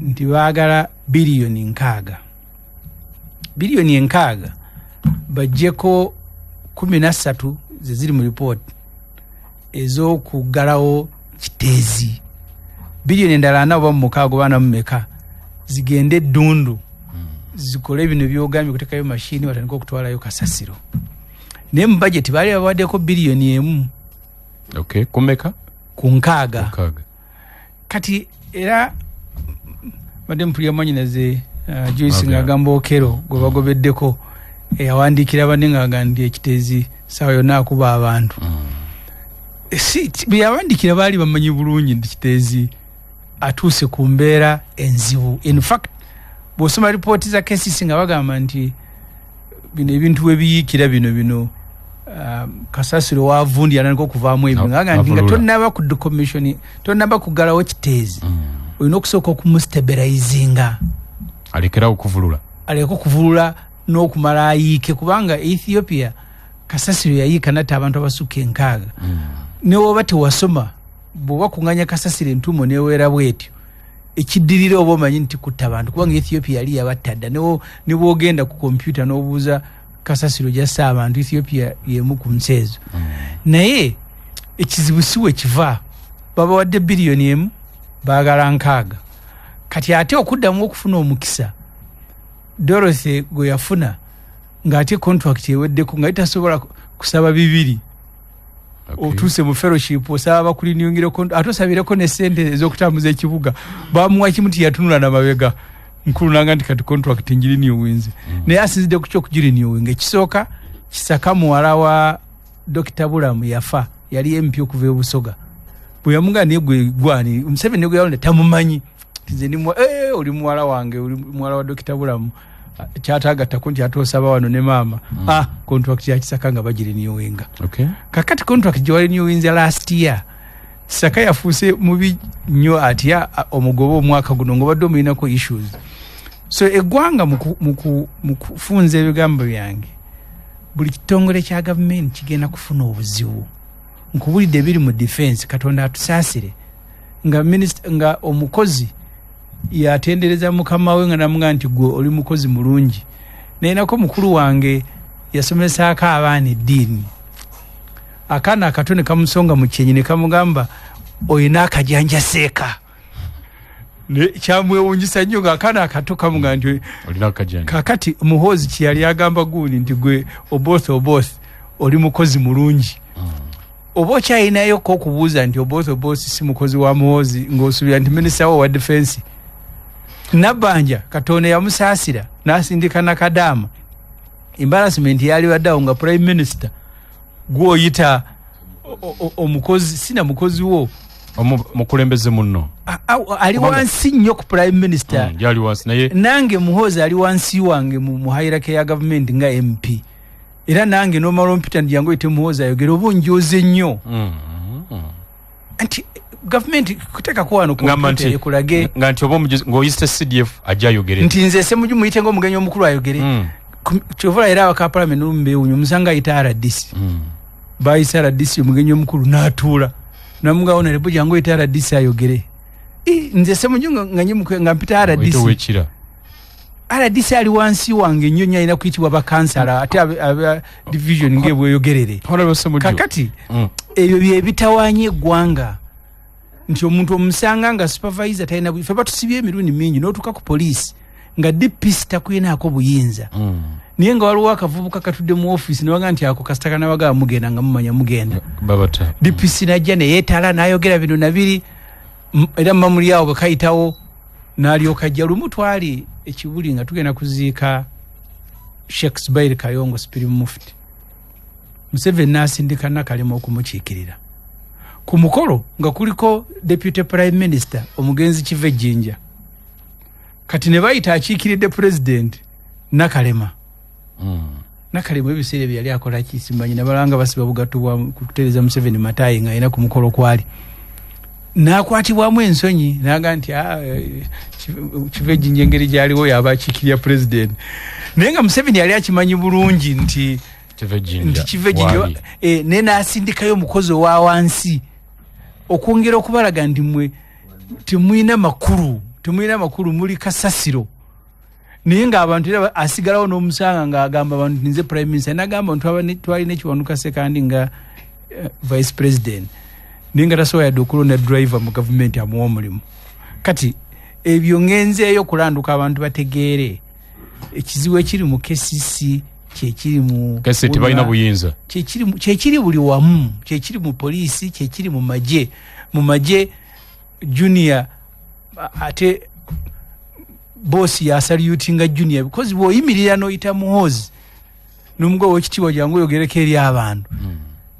nti baagala biliyoni 60, biliyoni 60 bajjeko 13 zeziri mu ripooti ez'okuggalawo Kiteezi, biliyoni endala 40 oba mumukaaga oba 44 zigende eddundu zikole bino byogambye kutekayo mashini batandike okutwalayo kasasiro. Naye mu bajeti baali babaddeko biliyoni 1. Okay. Kumeka? Ku 60. Kati era badde mpulira mwanyinaze Joyce ng'agamba Okero gwe bagobeddeko. Eyawandiikira banne nga ndi ekiteezi saawa yonna akuba abantu. Si byeyawandiikira baali bamanyi bulungi nti Kiteezi atuuse ku mbeera enzibu. In fact, bw'osoma ripooti za KCC nga bagamba nti bino ebintu webiyiikira bino kasasiro wavundi atandika okuvaamu ebyo, nga nti nga tonnaba ku decommission, tonnaba kuggalawo Kiteezi, olina okusooka okumustabilizinga. Alekerawo okuvulula. Aleke okuvulula n'okumala ayiike, kubanga Ethiopia kasasiro yayiika natta abantu abasukka 60. Newoba tewasoma, bw'oba kuŋŋanya kasasiro entuumo neweera bwetyo, ekiddirira oba omanyi nti kutta abantu, kubanga Ethiopia yali yabatta dda. Ne bwogenda ku kompyuta n'obuuza kasasiro gyassa abantu, Ethiopia yemu ku nsi ezo. Naye ekizibu si we kiva. Babawadde 1 biliyoni, baagala 60. Kati ate okuddamu okufuna omukisa Dorothy gwe yafuna ng'ate contract eweddeko, nga tasobola kusaba 2. Otuuse mu fellowship, osaba bakuliniyungireko, ate osabireko ne sente ez'okutambuza ekibuga. Bamuwa kimu, tiyatunula namabega nkulu nanga nti kati contract ngirenewinze. Naye asinzidde ku kyokugirenewinga, ekisooka Kisaka muwala wa Dr Bulamu yafa, yali MP okuva e Busoga. Bwe yamugaa, naye gwe gwani Museveni ne gwe yalonda tamumanyi, nti nze ndi oli muwala wange, oli muwala wa Dr Bulamu. Kyatagattako nti ate osaba wano ne maama. Contract ya Kisaka nga bagirenewinga. Kakati contract gye warenewinze last year, Kisaka yafuuse mubi nnyo atya omugoba omwaka guno ngaobadde omuyinako issues? So eggwanga mu kufunza ebigambo byange, buli kitongole kya gavumenti kigenda kufuna obuzibu. Nkubulidde ebiri mu defense. Katonda atusaasire nga minisita, nga omukozi yatendereza mukama we nga namugaa nti gwe oli mukozi mulungi. Naye nako mukulu wange yasomesaako abaana eddiini, akaana akato ne kamusonga mu kyenyi ne kamugamba, "Oyina akajanja seeka." Kyamwewunyisa nnyo ngaakaana akato kamugamba nti olina akajanja. Kakati Muhoozi kyeyali agamba gundi nti gwe Oboth, Oboth oli mukozi mulungi, oba okyayinayoko okubuuza nti Oboth Oboth si mukozi wa Muhoozi, ng'osuubira nti minisita wo wa defense Nabbanja, Katonda yamusaasira n'asindika Nakadaama. Embarrassment yali baddeawo nga prime minister gwoyita omukozi, sina mukozi wo. Mukulembeze munno. Ali wansi nnyo ku prime minister. Gyali wansi naye. Nange Muhoozi ali wansi wange mu hierarchy ya gavumenti nga MP, era nange nomala ompita nti jangu oyite Muhoozi ayogere, oba onjoze nnyo. Nti gavumenti kuteekako wano ngamba kompyuta nti ekulage nga nti oba omugezi ng'oyise CDF ajja ayogere. Nti nze Semuju muyite ngaomugenyi omukulu ayogere. Kyova era abaka parliament olumu beewunya, omusanga ayita RDC. Bayise RDC omugenyi omukulu n'atuula, namugawo narebo, jangu oyite RDC ayogere. Nze Semuju nga mpita oyite RDC? Owekira. RDC ali wansi wange nnyo nnyo, alina kuyitibwa bakansala ate aba division ngebweyogerere. Honorable Semuju. Kakati ebyo byebitawaanya eggwanga, nti omuntu omusanga nga supervisor talina fe batusibye emirundi mingi, n'otuuka ku poliisi nga DPC takuyinaako buyinza, naye nga waliwo akavubuka katudde mu offisi newaga nti ako kasita kanabagaa mugenda nga mumanya mugenda. Babata. DPC najja neyeetala nayogera bino nabiri, era muba muli awo bwe kayitawo n'alyoka ajja. Lumu twali ekibuli nga tugenda kuziika Sheikh Zubair Kayongo, supreme mufti. Museveni n'asindika Nakalema okumukiikirira ku mukolo nga kuliko deputy prime minister omugenzi Kivejinja. Kati ne bayita akiikiridde president, Nakalema. Nakalema ebiseera ebyo yali akola ki simanyi, nabalanga basiba bugatto bwa kutereeza Museveni mataayi nga alina ku mukolo kwali, n'akwatibwamu ensonyi naga nti "Ah, Kivejinja engeri gyaliwo yaba akiikirira president." Naye nga Museveni yali akimanyi bulungi nti Kivejinja nti Kivejinja waali. Naye n'asindikayo omukozi owa wansi okwongera okubalaga nti mwe temulina makulu, temulina makulu, muli kasasiro. Naye ng'abantu era asigalawo n'omusanga ng'agamba abantu nze prime minister, nagamba nti twalina Ekiwanuka Sekandi nga vice president, naye nga tasobola yadde okulonda driver mu gavumenti amuwa omulimu. Kati ebyo ngenzeeyo kulanduka abantu bategeere ekizibu ekiri mu KCC kyekiri mu Kese tebalina buyinza. Kyekiri buli wamu, kyekiri mu poliisi, kyekiri mu magye. Mu magye junior ate bosi yasalutinga junior, because bw'oyimirira n'oyita Muhoozi. N'omugoba w'ekitiibwa, jangu oyogereko eri abantu.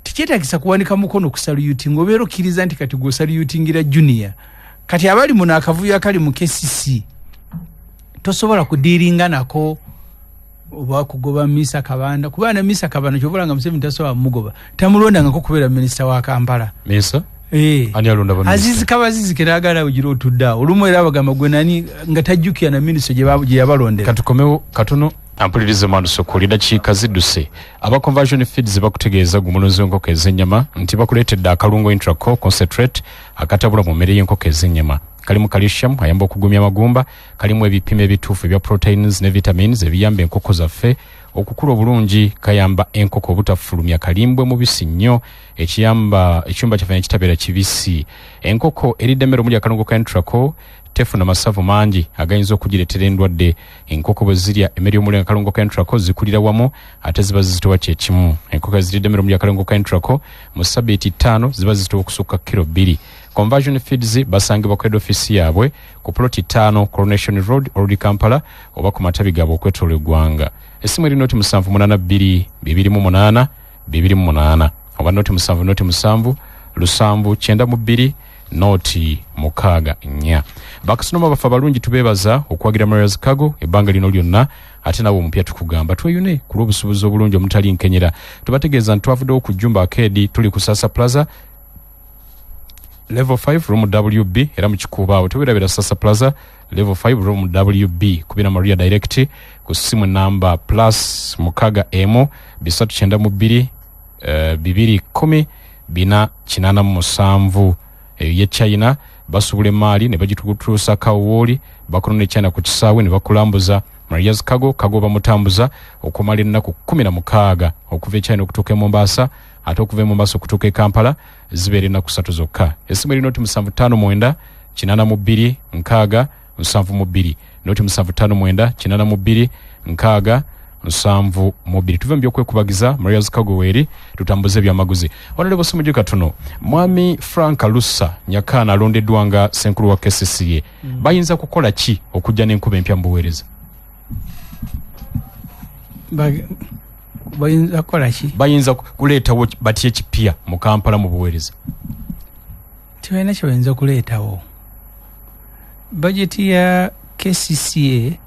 Tekyetagisa kuwanika mukono kusalutinga, obeera okkiriza nti kati gweosalutingira junior. Kati abali muno, akavuyo akali mu KCC tosobola kudiiringa nako oba kugoba Misa Kabanda, kuba na Misa Kabanda kyovula nga Museveni tasobola mugoba, tamulondangako kubeera minisita wa Kampala. Misa? Eh. Ani alonda ba Azizi Kabazizi keragala ugira otudde awo olumu era bagamba gwe nani, nga tajjukira na minisita gye yabalondera. Katukomewo katono, ampulirize mwanusukuli, dakiika zidduse. Aba Conversion Feeds bakutegeeza, gwe mulunzi w'enkoko ez'ennyama, nti bakuleetedde akalungo Intraco Concentrate akatabula mu mmere y'enkoko ez'ennyama. Kalimu calcium ayamba okugumya amagumba, kalimu ebipimo ebituufu ebya proteins ne vitamins ebiyamba enkoko zaffe okukula obulungi, kayamba enkoko obutafulumya kalimbwe mubisi nnyo, ekiyamba ekyumba kyaffe nekitabeera kibisi. Enkoko eridde emmere omuli akalungo ka Intraco tefuna masavu mangi agayinza okugireetera endwadde. Enkoko bwe zirya emmere y'omuli akalungo ka Intraco zikulira wamu ate ziba zizitowa kyekimu. Enkoko eziridde emmere omuli akalungo ka Intraco mu sabiiti 5 ziba zizitowa okusukka kiro 2. Conversion Feeds basangibwa ku head office yaabwe ku ploti 5 Coronation Road, Old Kampala, oba ku matabi gaabwe okwetoola eggwanga. Essimu eri 0 782 28 28 oba 0 7 0 7 7 92 0 64. Bakasitoma baffe abalungi, tubeebaza okuwagira Marias Cargo ebbanga lino lyonna. Ate nawe omupya tukugamba tweyune ku lw'obusuubuzi obulungi omutali nkenyera. Tubategeeza nti twavuddewo ku Jumba Arcade, tuli ku Sasa Plaza level 5 room WB, era mu Kikuubo. Tewerabira, Sasa Plaza level 5 room WB. Kubira Maria direct ku simu namba +61 392 210 487. Eyo ye China. Basubula emaali ne bagitutuusa kawooli, bakono ne China ku kisaawe ne bakulambuza. Marias Cargo, kago bamutambuza okumala ennaku 16 okuva e China okutuuka e Mombasa, ate okuva e Mombasa okutuuka e Kampala zibeera ennaku 3 zokka. Essimu eri 0 759 82 60 72, 0 759 82 60 72. Tuve mu byokwekubagiza, Marias Cargo weeri, tutambuze ebyamaguzi. Honorable Ssemujju, katono, Mwami Frank Lusa Nyakaana alondeddwa nga ssenkulu wa KCCA. Bayinza kukola ki okujja n'enkuba empya mu buweereza? Bayinza kukola ki? Bayinza kuleetawo batya ekipya mu Kampala mu buweereza? Tebalina kye bayinza kuleetawo. Bajeti ya KCCA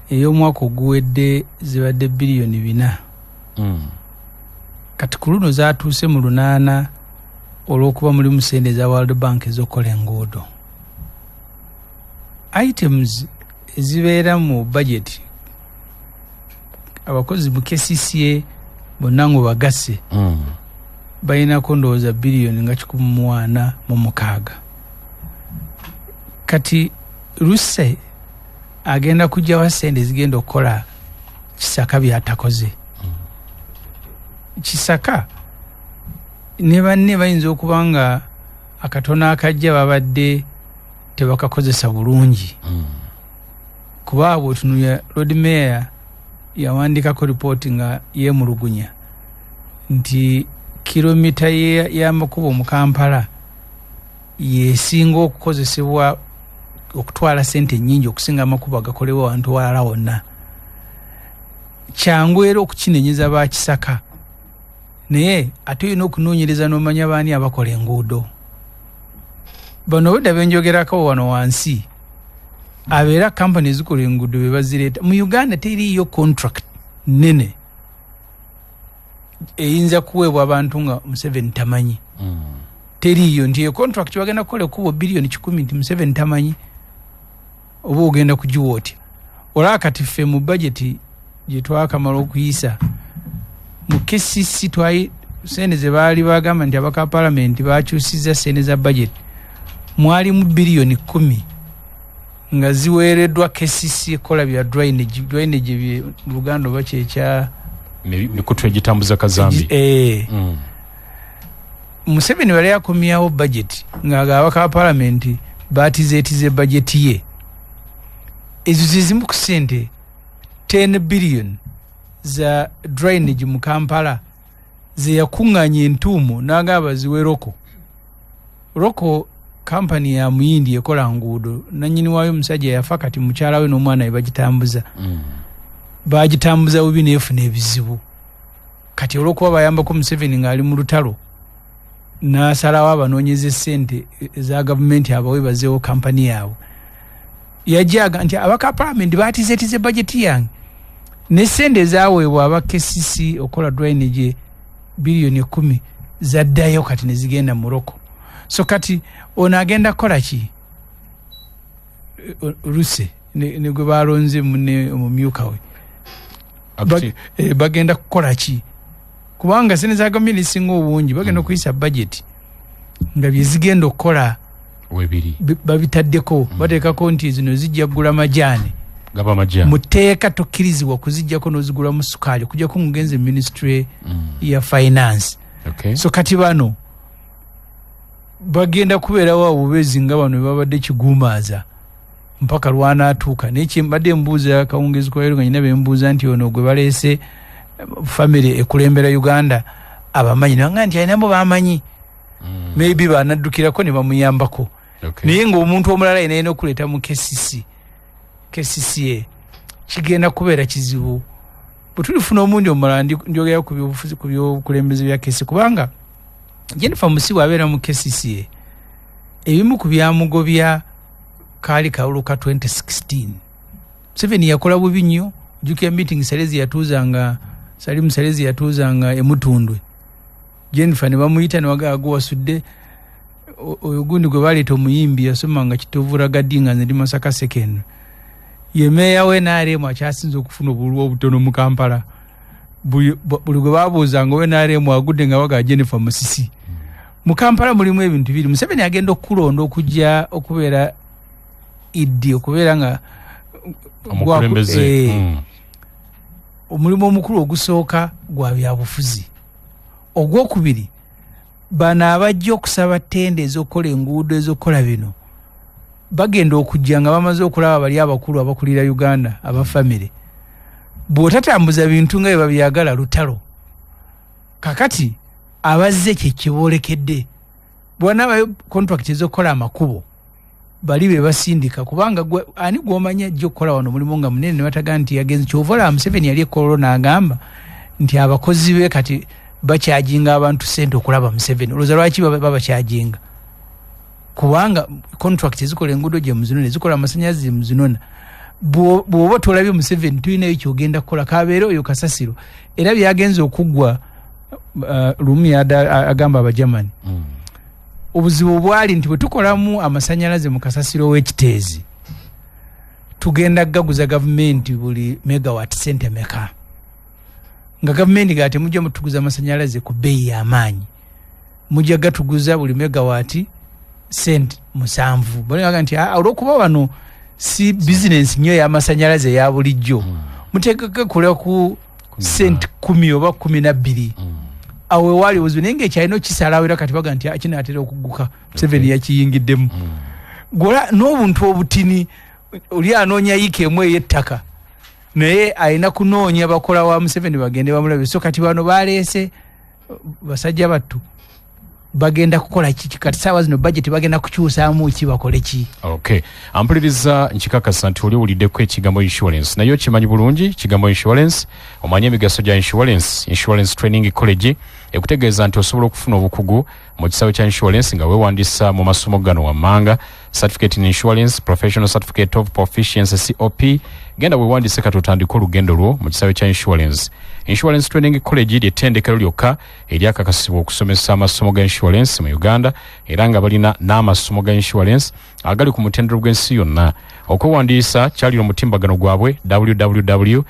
ey'omwaka oguwedde zibadde biliyoni 4. Kati ku luno zatuuse mu 8 olw'okuba mulimu sente eza World Bank ez'okukola enguudo. Items ezibeera mu budget, abakozi mu KCCA bonna ngo bagasse, balinako ndowooza biliyoni nga 146. Kati Luse agenda kugyawa sente ezigenda okukola Kisaka byatakoze? Kisaka ne banne bayinza okuba nga akatono akajja babadde tebakakozesa bulungi, kuba bwetunuya Lord Mayor yawandikako ripooti nga yeemulugunya nti kilomita y'amakubo mu Kampala yesinga okukozesebwa okutwala sente nyingi okusinga amakubo agakolebwa wantu walala wonna. Kyangu era okukinenyeza Bakisaka, naye ate olina okunoonyereza n'omanya baani abakola enguudo bano. Obudda benjogerako wano wansi abeera kampani ezikola enguudo be bazireeta mu Uganda. Teriiyo contract nene eyinza kuweebwa abantu nga Museveni tamanyi. Teriiyo nti econtract bagenda kukola ekkubo biliyoni 100 nti Museveni tamanyi, oba ogenda kugiwa otya? Olaba kati ffe mu bajeti gye twakamala okuyisa mu KCC, twayi sente ze baali bagamba nti abaka palamenti bakyusiza sente za bajeti, mwalimu biliyoni 10 nga ziweereddwa KCC ekola bya drainage. Drainage mu Luganda oba kyekya mikutu egitambuza kazambi. Eh. Museveni wali akomyawo budget ng'agaba ka palamenti batizeetize budget ye. Ezo zezimu ku sente 10 billion za drainage mu Kampala zeyakuŋŋaanya entuumo n'agamba ziwe Roko. Roko kampani ya muyindi ekola nguudo, nanyini waayo omusajja yafa, kati mukyala we n'omwana we bagitambuza. Bagitambuza bubi nefuna ebizibu. Kati olwokuba bayambako Museveni ng'ali mu lutalo, n'asalawo abanoonyeza essente eza gavumenti abawe bazeewo kampani yaabwe. Yajaga nti abaka palamenti batizeetize bajeti yange ne sente ezaweebwa aba KCC okukola drainage 10 biliyoni zaddayo kati ne zigenda Morocco. So kati ono agenda kukola ki? Ruse ne gwe balonze mune omumyuka we bagenda kukola ki? Kubanga sente za gavumenti ezisinga obungi bagenda okuyisa budget nga byezigenda okukola webiri babitaddeko. Bateekako nti zino zijja kugula majaani. Gaba majani. Mu tteeka tokkirizibwa kuzijjako n'ozigulamu sukaali okujjako mugenze ministry ya finance. So kati bano bagenda kubeerawo obubeezi nga bano bebabadde kiguumaaza mpaka lwanaatuuka. Naye kyembadde mbuuza kawungezi kwaero nga nyina bembuuza nti ono gwe baleese, family ekulembera Uganda abamanyi, nanga nti alinabo bamanyi, maybe banaddukirako ne bamuyambako. Naye ng'omuntu omulala yena yina okuleeta mu KCC, KCCA kigenda kubeera kizibu. Bwe tulifuna omundi omulala njogera ku byobufuzi, ku byobukulembeze bya KCC, kubanga Jennifer Musisi bw'abeera mu KCCA, ebimu ku byamugobya kaali kalulu ka 2016. Museveni yakola bubi nnyo. Jjukira meeting Salezi yatuuzanga, Salimu Salezi yatuuzanga emutundwe, Jennifer ne bamuyita ne bagamba gwewasudde oyo gundi gwe baleeta omuyimbi yasomanga Kitovura Gadi nga nze ndi Masaka Secondary, ye meeya we NRM akyasinze okufuna obululu obutono mu Kampala. Buli gwe babuuzanga owe NRM agudde nga bagaa Jennifer Musisi. Mu Kampala mulimu ebintu biri. Museveni agenda okukulonda okujja okubeera iddi okubeera nga omukulembeze. Omulimu omukulu ogusooka gwa byabufuzi. Ogwokubiri, bano abajja okusaba tenda ez'okukola enguudo, ez'okukola bino, bagenda okujja nga bamaze okulaba bali abakulu abakulira Uganda abafamire. Bw'otatambuza bintu nga bye babyagala, lutalo. Kakati abazze kye kiboolekedde, bwanabayo contract ez'okukola amakubo, bali be basindika, kubanga ani gw'omanyi ajja okukola wano omulimu nga munene ne bataga nti yagenze. Kyova olaba Museveni yali ekololo n'agamba nti abakozi be kati bakyajinga abantu sente okulaba Museveni. Olowooza lwaki babakyajinga? Kubanga contract ezikola enguudo gye muzinona, ezikola amasanyalaze gye muzinona. Bw'oba tolabye Museveni, tulinayo kyogenda kukola kabeere oyo kasasiro. Era byagenze okuggwa lumu yada agamba Abajamani obuzibu bwali nti bwe tukolamu amasanyalaze mu kasasiro w'ekiteezi, tugenda gaguza gavumenti buli megawatt sente meka? Nga gavumenti ga temujja mutuguza amasanyalaze ku bbeeyi y'amaanyi, mujja gatuguza buli megawatt sente 7. Baliga nti "Ah, olwokuba wano si bizinensi nnyo ey'amasanyalaze eya bulijjo, muteeka gakula ku sente 10 oba 12." Awo wewaali obuzibu, naye ngaekyalina okisalawo era kati baga nti "Ah, kinaatera okugguka." Museveni yakiyingiddemu gola n'obuntu obutini. Oli anoonya yiika emu ey'ettaka, naye alina kunoonya bakola wa Museveni bagende bamulabe. So kati bano baleese basajja battu bagenda kukola kiki? Kati saawa zino budget bagenda kukyusaamu ki, bakole ki? Okay, ampuliriza, nkikakasa nti oli owuliddeko ekigambo insurance, naye okimanyi bulungi kigambo insurance? Omanyi emigaso gya insurance? Insurance Training College ekutegeeza nti osobola okufuna obukugu mu kisawe kya insurance nga weewandisa mu masomo gano wammanga: Certificate in Insurance, Professional Certificate of Proficiency, COP. Genda weewandise kati otandike olugendo lwo mu kisawe kya insurance. Insurance Training College lyettendekero lyokka eryakakasibwa okusomesa amasomo ga insurance mu Uganda, era nga balina n'amasomo ga insurance agali ku mutendero gw'ensi yonna. Okwewandiisa kyalira omutimbagano gwabwe www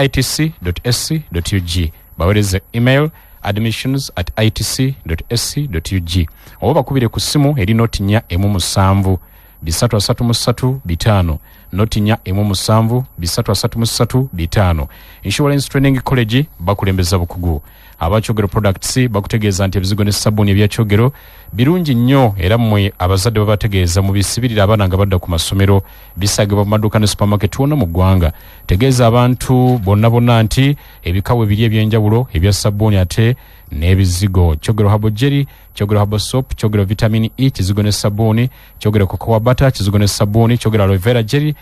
itc sc ug, baweereze email admissions@itc sc ug, oba bakubire ku ssimu eri 0417 333 5, 0417 333 5. Insurance Training College bakulembeza bukugu. Abakyogero Products bakutegeeza nti ebizigo ne sabbuuni ebyakyogero birungi nnyo, era mmwe abazadde babategeeza mubisibirira abaana nga badda ku masomero. Bisagibwa mu maduuka ne supermarket wonna mu ggwanga. Tegeeza abantu bonna bonna nti ebikawo ebiri ebyenjawulo ebya sabbuuni ate n'ebizigo: Kyogero Herbal Jelly, Kyogero Herbal Soap, Kyogero Vitamin E kizigo ne sabbuuni, Kyogero Cocoa Butter kizigo ne sabbuuni, Kyogero Aloe Vera Jelly.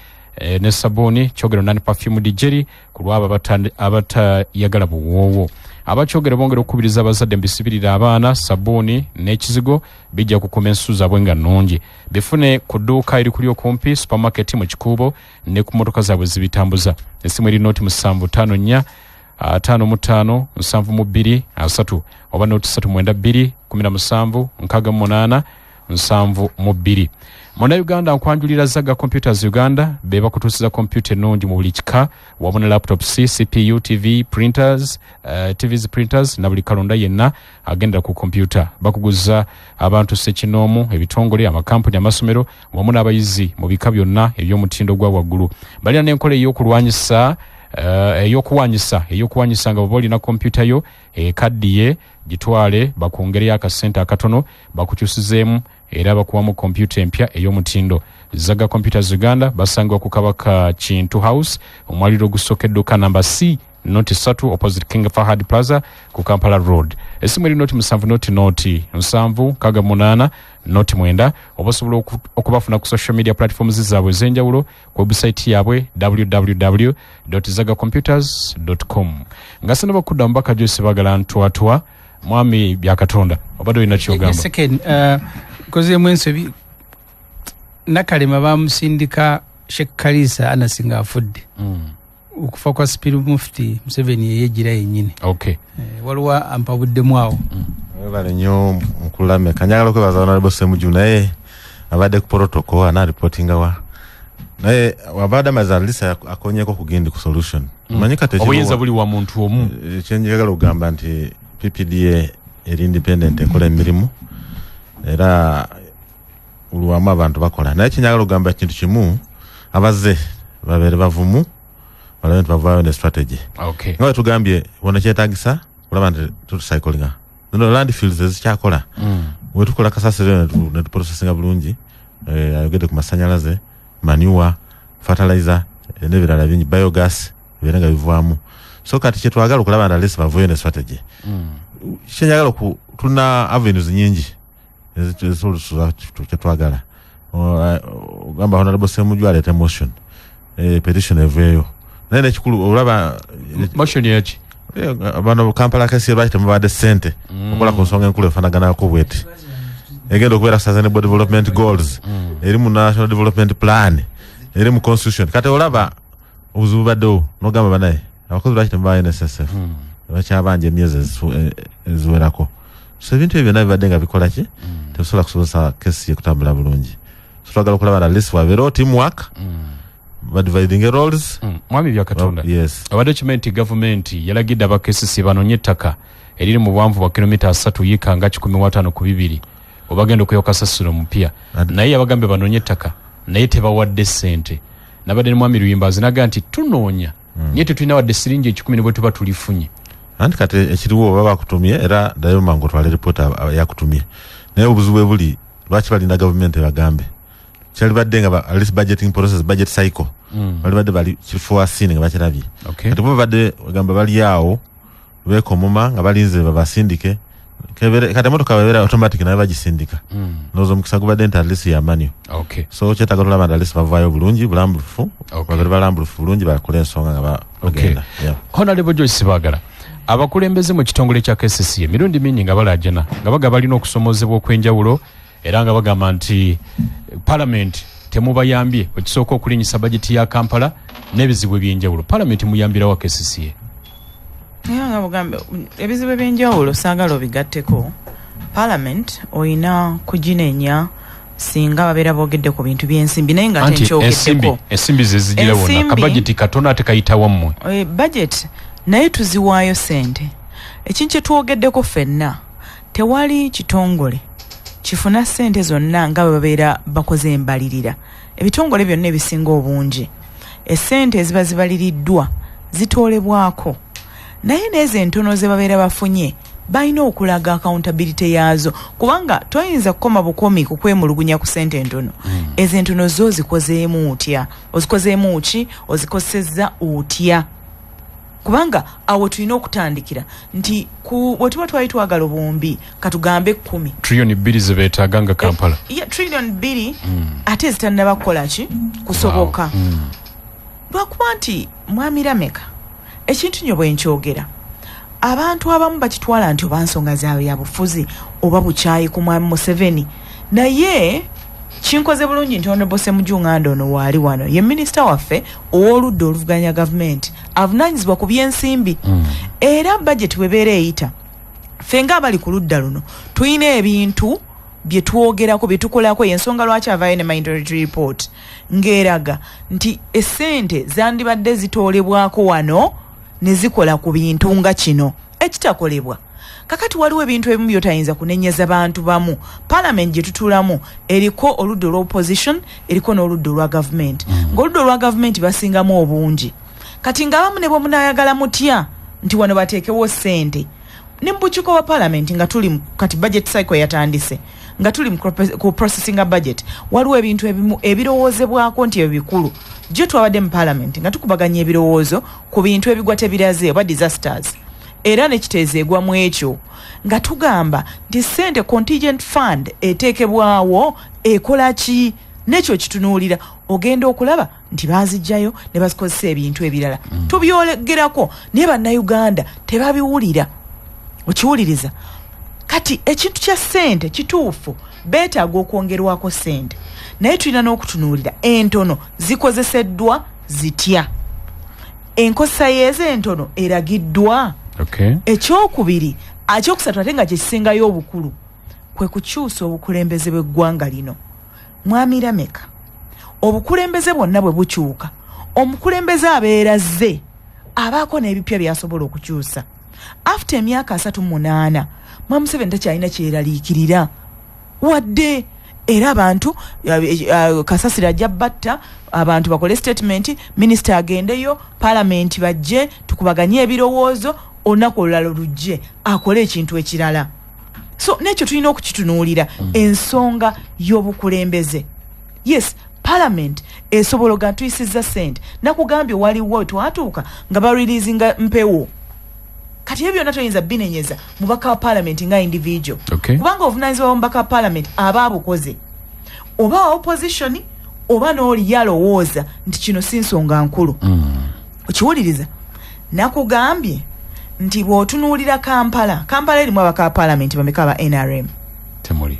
ne sabuuni Kyogero non perfumed jelly ku lwabo abatayagala buwoowo. Abakyogero bongera okukubiriza abazadde mbisibirira abaana sabuuni n'ekizigo bijja kukuma ensusu zaabwe nga nnungi. Bifune ku dduuka erikuli okumpi, supermarket mu Kikuubo, ne ku motoka zaabwe zibitambuza. Essimu eri 0754 55 72 3 oba 0 392 17 68 72. Munnayuganda, nkwanjulira Zaga Computers Uganda. Be bakutuusiza kompyuta ennungi mu buli kika wamu ne laptops, CPU, TV, printers, TVs, printers na buli kalonda yenna agendera ku kompyuta. Bakuguza abantu ssekinoomu, ebitongole, amakampuni, amasomero wamu n'abayizi mu bika byonna eby'omutindo gwa waggulu. Balina n'enkola ey'okulwanyisa eyokuwanyisa nga bw'oba olina kompyuta yo ekaddiye, gitwale bakwongereyo akasente akatono bakukyusizeemu era bakuwamu kompyuta empya ey'omutindo. Zaga Computers Uganda basangibwa ku Kabaka Kintu House, omwaliro ogusooka, edduuka namba C 03, opposite King Fahad Plaza ku Kampala Road. Esimu eri 070 00 768 09, oba osobola okubafuna ku social media platforms zaabwe ez'enjawulo, ku website yaabwe www zagacomputers com. Nga sinaba kudda mubaka Joyce Bagala Ntwatwa, mwami Byakatonda, obadde olina kyogamba? Second, nkozeemu ensobi. Nakalema bamusindika Sheikh Kalisa Anasi nga afudde. Okufa kwa Supreme Mufti, Museveni yeyegira yennyini. Waliwo ampabuddemu awo. Webale nnyo mukulu Lameka. Njagala okwebaza Honorable Semuju, naye abadde ku protocol ana reportinga wa, naye wabadde amaze at least akonyeko ku gindi ku solution. Omanyi kati obuyinza buli wa muntu omu. Kyenjagala okugamba nti PPDA eri independent, ekola emirimu era buli wamu abantu bakola, naye kyenjagala okugamba kintu kimu: abazze babeere bavumu, balabe nti bavaayo ne strategy. Nga bwe tugambye, wano kyetagisa olaba nti turecyclinga zino landfills ezikyakola. Wetukola kasasiro netuprocessinga bulungi, ayogedde ku masanyalaze, manure, fertilizer, n'ebirala bingi, biogas bibeere nga bivaamu. So kati kyetwagala okulaba nti at least bavuyo ne strategy. Kyenjagala oku tulina avenues nyingi ezisobola kyetwagala. Ogamba Honorable Semuju aleete motion, petition eveeyo, naye nekikulu olaba Motion yaki? Bano Kampala kesi lwaki temubadde sente okola ku nsonga enkulu efaanaganako bweti egenda okubeera Sustainable Development Goals, eri mu National Development Plan, eri mu constitution. Kati olaba obuzibu baddewo nogamba banaye abakozi lwaki temubawa NSSF, bakyabanja emyezi eziwerako. So ebintu ebyo byonna bibadde nga bikola ki, tebisobola kusobozesa kesi kutambula bulungi. So twagala okulaba at least wabeerewo teamwork, badividing roles. Mwami Byakatonda, Yes. obadde okimanyi nti gavumenti yalagidde aba KCC banoonye ettaka eriri mu buwanvu bwa kilomita 3 yiika nga 152 obagenda okuyoka kasasiro mupya? Naye yabagambye banoonye ettaka, naye tebawadde ssente. Nabadde ne mwami Luyimbazi, naga nti tunoonya, naye tetulina wadde siringi 100 ne bwe tuba tulifunye. Anti kati ekiriwo baba bakutumye, era ddayo mangu otwale ripoota yakutumye. Naye obuzibu bwe buli, lwaki balinda gavumenti ebagambe? Kyalibadde nga at least budgeting process, budget cycle, balibadde bali kiforeseen nga bakirabye. Kati bo babadde gamba bali awo bekomoma nga balinze babasindike. Kati emotoka babeera automatic naye bagisindika. Ndowooza omukisa gubadde nti at least yamanyo. So kyetaaga tulaba nti at least bavaayo bulungi bulambulufu, babeere balambulufu bulungi, bakole ensonga nga bagenda. Yeah. Honorable Joyce Bagala, abakulembeze mu kitongole kya KCC emirundi mingi nga balajana nga baga balina okusomozebwa okw'enjawulo, era nga bagamba nti parliament temubayambye ekisooka okulinyisa bajeti ya Kampala n'ebizibu ebyenjawulo. Parliament muyambirawa KCCA? Era nga bugambe ebizibu ebyenjawulo saagala obigatteko parliament, oyina kuginenya singa babeera boogedde ku bintu by'ensimbi, naye nga Anti ensimbi tenkyogeddeko. Ensimbi zezigira wonna. Kabajeti katono ate kayita wammwe. Budget naye tuziwaayo sente. Ekintu kye twogeddeko ffenna, tewali kitongole kifuna sente zonna nga bwe babeera bakoze embalirira. Ebitongole byonna ebisinga obungi esente eziba zibaliriddwa zitoolebwako, naye n'ezo entono ze babeera bafunye balina okulaga accountability yaazo, kubanga toyinza kukoma bukomi ku kwemulugunya ku sente entono. Ezo entono zo ozikozeemu otya? Ozikozeemu ki? Ozikosezza otya? Kubanga awo tulina okutandikira nti bwe tuba twali twagala obuwumbi katugambe 10 Trillion 2 zebeetaaga nga Kampala. Ya, trillion 2 ate ezitannaba kukola ki, kusoboka. Lwakuba nti Mwami Lameka, ekintu nyo bwe nkyogera, abantu abamu bakitwala nti oba nsonga zaabwe ya bufuzi oba bukyayi ku Mwami Museveni, naye kinkoze bulungi nti Honorable Ssemujju Nganda ono waali wano, ye minisita waffe ow'oludda oluvuganya gavumenti avunaanyizibwa ku byensimbi. Era budget bwebeera eyita, ffe ng'abali ku ludda luno tulina ebintu bye twogerako, bye tukolako. Yensonga lwaki avaayo ne minority report ng'eraga nti essente zandibadde zitoolebwako wano ne zikola ku bintu nga kino ekitakolebwa. Kakati waliwo ebintu ebimu byotayinza kunenyeza bantu bamu. Parliament gye tutuulamu eriko oludda olwa opposition, eriko n'oludda olwa gavumenti, ng'oludda olwa gavumenti basingamu obungi. Kati ng'abamu ne bwe munaayagala mutya nti wano bateekewo ssente, ne mu bukiiko bwa parliament nga tuli kati budget cycle yatandise, nga tuli mu ku processinga budget, waliwo ebintu ebimu ebirowoozebwako nti ebyo bikulu. Gyo twabadde mu parliament nga tukubaganya ebirowoozo ku bintu ebigwa tebiraze oba disasters, era nekiteezo egwa mu ekyo nga tugamba nti ssente contingent fund eteekebwawo ekola ki, nekyo kitunuulira. Ogenda okulaba nti bazijjayo ne bazikozesa ebintu ebirala. Tubyogerako naye Bannayuganda tebabiwulira. Okiwuliriza kati ekintu kya ssente kituufu, beetaaga okwongerwako ssente, naye tulina n'okutunuulira entono zikozeseddwa zitya, enkozesa yeezo entono eragiddwa. Ekyokubiri, ekyokusatu, ate nga kyekisingayo obukulu, kwe kukyusa obukulembeze bw'eggwanga lino. Mwami Lameka, obukulembeze bwonna bwe bukyuka, omukulembeze abeera zze abaako n'ebipya by'asobola okukyusa. After emyaka 38, Mwami Museveni takyalina kyeraliikirira wadde, era abantu kasasiro ajja batta, abantu bakole statement, minisita agendeyo, palamenti bajje tukubaganye ebirowoozo, olunaku olulala lujje akole ekintu ekirala. So nekyo tulina okukitunuulira, ensonga y'obukulembeze. Yes, parliament esobola oga tuyisizza sente. Nakugambye waliwo twatuuka nga bareleasinga mpewo. Kati ebyo byonna toyinza binenyeza mubaka wa parliament nga individual, kubanga obuvunanyizibwa bw'omubaka wa parliament aba abukoze, oba wa opposition oba n'oli yalowooza nti kino si nsonga nkulu. Okiwuliriza, nakugambye nti bw'otunuulira Kampala, Kampala erimu abaka wa parliament bameka aba NRM? Temuli.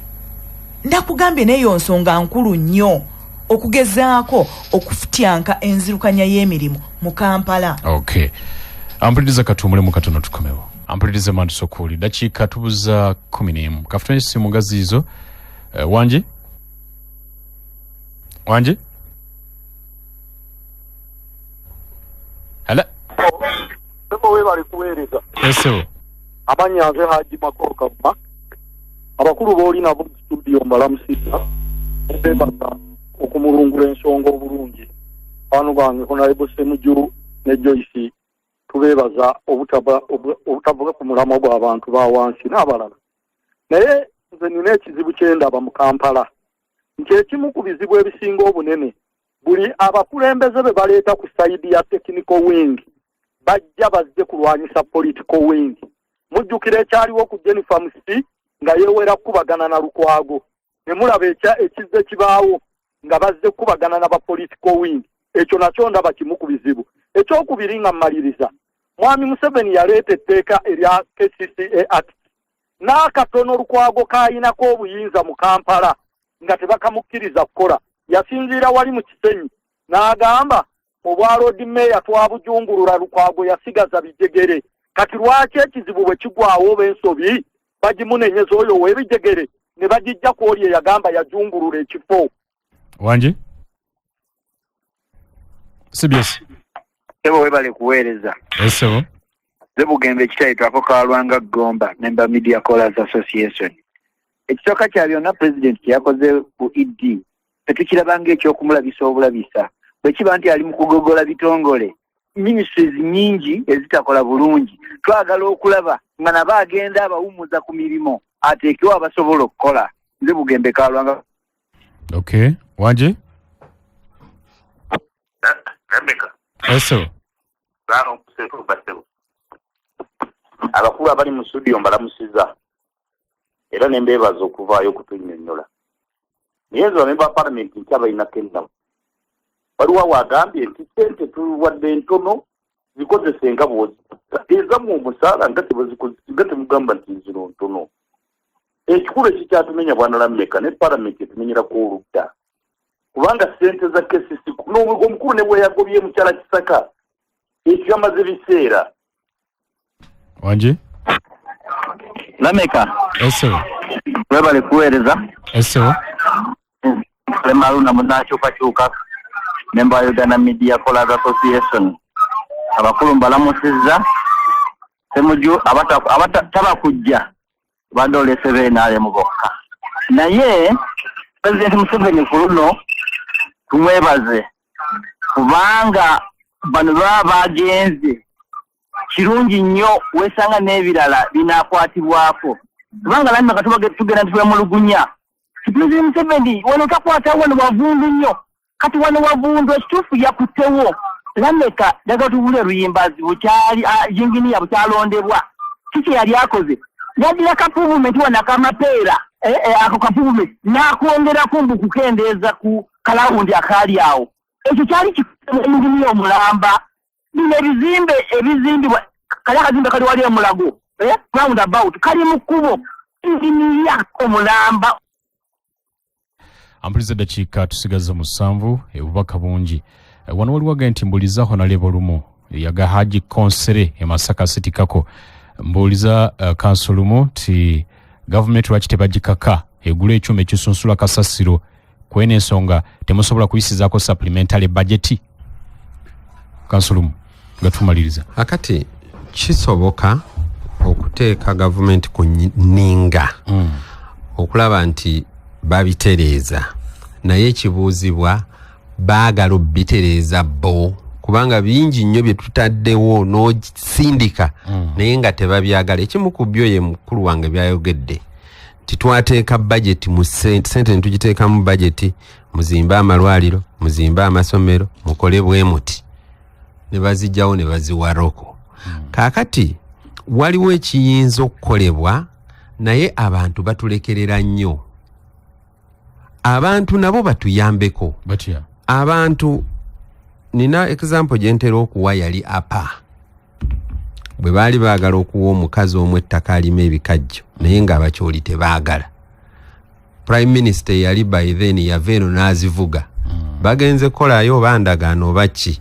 Ndakugambye neyo nsonga nkulu nnyo okugezaako okufutyanka enzirukanya y'emirimu mu Kampala. Okay, ampuliriza, katuwumulemu katono tukomewo. Ampuliriza mantusokuli, dakiika tubuza 11, kafutane essimu nga ziizo. Wangi wangi, hala. Sebo, webale kuweereza. Esebo. Amannya nze Haji Makolo Kavuma. Abakulu b'oli nabo mu studio mbalamusizza, mbebaza okumulungula ensonga obulungi. Baano bange Honorable Semuju ne Joyce, tubeebaza obutava ku mulamwa gw'abantu ba wansi n'abalala. Naye nze nina ekizibu kyendaba mu Kampala, nti ekimu ku bizibu ebisinga obunene, buli abakulembeze be baleeta ku side ya technical wing bajja bazze kulwanyisa political wing. Mujjukira ekyaliwo ku Jennifer Musisi nga yeewera kukubagana na Lukwago, ne mulaba ekizze kibaawo nga bazze kukubagana na ba political wing. Ekyo nakyo ndaba kimu ku bizibu. Ekyokubiri nga mmaliriza, Mwami Museveni yaleeta etteeka erya KCCA Act, n'akatono Lukwago kayinako obuyinza mu Kampala nga tebakamukkiriza kukola. Yasinziira wali mu Kisenyi n'agamba obwa Lord Mayor twabujungulula, Lukwago yasigaza bijegere. Kati lwaki ekizibu bwe kigwawo oba ensobi bagimunenyeza oyo ow'ebijegere ne bagijja ku oli eyagamba yajungulula ekifo? Wangi, CBS. Sebo, webale kuweereza. Esebo. Nze Bugembe ekitayitwako Kalwanga Gomba, member Media Callers Association. Ekisooka kya byonna, pulezidenti kyeyakoze ku ED tetukiraba ng'ekyokumulabisa obulabisa. Bwe kiba nti ali mu kugogola bitongole, ministries nyingi ezitakola bulungi, twagala okulaba nga nabo agenda abawummuza ku mirimu, ateekewo abasobola okukola. Nze Bugembe Kalwanga. Okay, wangi. Rebecca. Esebo. Basebo abakulu abali mu studio, mbalamusiza era ne mbeebaza okuvaayo okutunnyonnyola. Naye nze bamemba ba palamenti nkyabalinako ennaku. Waliwo wagambye nti sente tuwadde ntono, zikozese nga bw'ozikoza, ezammwe omusaala nga tebazikozesa, nga temugamba nti zino ntono. Ekikulu ekikyatumenya, bwana Lameka, ne palamenti etumenyerako oludda, kubanga sente za KCC omukulu ne bwe yagobye mukyala Kisaka, ekyo yamaze biseera. Wangi? Lameka. Esebo. Webale kuweereza. Esebo. Lemaluna munakyukakyuka, member wa Uganda Media Callers Association. Abakulu mbalamusizza. Semuju, tabakujja badde olese beenaalemu bokka, naye Pulezidenti Museveni ku luno tumwebaze, kubanga bano baba bagenze kirungi nnyo, weesanga n'ebirala binaakwatibwako, kubanga lameka tuba tugenda ntitwemulugunya ti Pulezidenti Museveni wano takwata, wano wavundu nnyo. Kati wano wavundu, ekituufu yakuttewo. Lameka, njagala tubule Luyimbazi bukyali yinginiya bukyalondebwa, kiki yali akoze? Yaddira ka pavement wano akamapeera, ako ka pavement n'akwongerako mbu kukendeeza ku kalawundi akaali awo. Ekyo kyali kiyinginiya omulamba. Bino ebizimbe ebizimbibwa, kali akazimbe kali wali emulago, round about, kali mu kkubo, inginiya omulamba. Ampuliza, eddakiika tusigaza 7, obubaka bungi. Wano waliwo agaye nti mbuuliza Honorable Lumu yaga Haji Konsere e Masaka City kako, mbuuliza kanso Lumu nti gavumenti lwaki tebagikaka egula ekyuma ekisunsula kasasiro? Kweno ensonga temusobola kuyisizaako supplementary budget? Kanso Lumu, nga tumaliriza. Akati kisoboka okuteeka gavumenti ku nninga okulaba nti babitereeza, naye ekibuuzibwa, baagala obitereeza bo? Kubanga bingi nnyo bye tutaddewo n'osindika naye nga tebabyagala. Ekimu ku byo ye mukulu wange byayogedde nti twateeka budget mu sente ne tugiteekamu budget, muzimbe amalwaliro, muzimbe amasomero, mukole bwe muti, ne bazijjawo ne baziwa roko. Kaakati waliwo ekiyinza okukolebwa, naye abantu batulekerera nnyo. Abantu nabo batuyambeko. Batya? Abantu, nina example gye ntera okuwa, yali apa bwe baali baagala okuwa omukazi omu ettaka alima ebikajjo, naye ng'abakyoli tebaagala. Prime minister eyali by then yava eno n'azivuga, bagenze kukolayo oba ndagaano oba ki,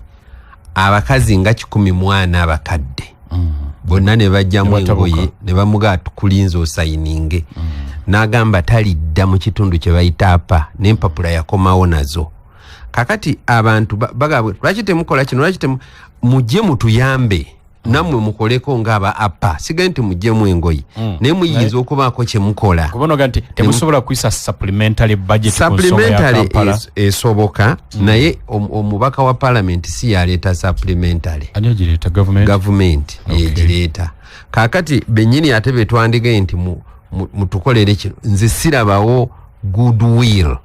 abakazi nga 140 abakadde bonna ne bajjamu Ne batabuka. engoye ne bamugaa, "Tukulinze osayininge." N'agamba talidda mu kitundu kye bayita apa, n'empapula yakomawo nazo. Kakati abantu bagamba, "Lwaki temukola kino? Lwaki temu?" Mujje mutuyambe nammwe, mukoleko ng'aba apa. Sigaye nti muggyemu engoye, naye muyinza okubaako kye mukola. Kubonaga nti temusobola kuyisa supplementary budget ku nsonga ya Supplementary Kampala. Esoboka, naye omubaka wa parliament si yaleeta supplementary. Ani agireeta? Government? Gavumenti yegireeta. Kaakati bennyini ate betwandigaye nti mutukolere kino, nze sirabawo goodwill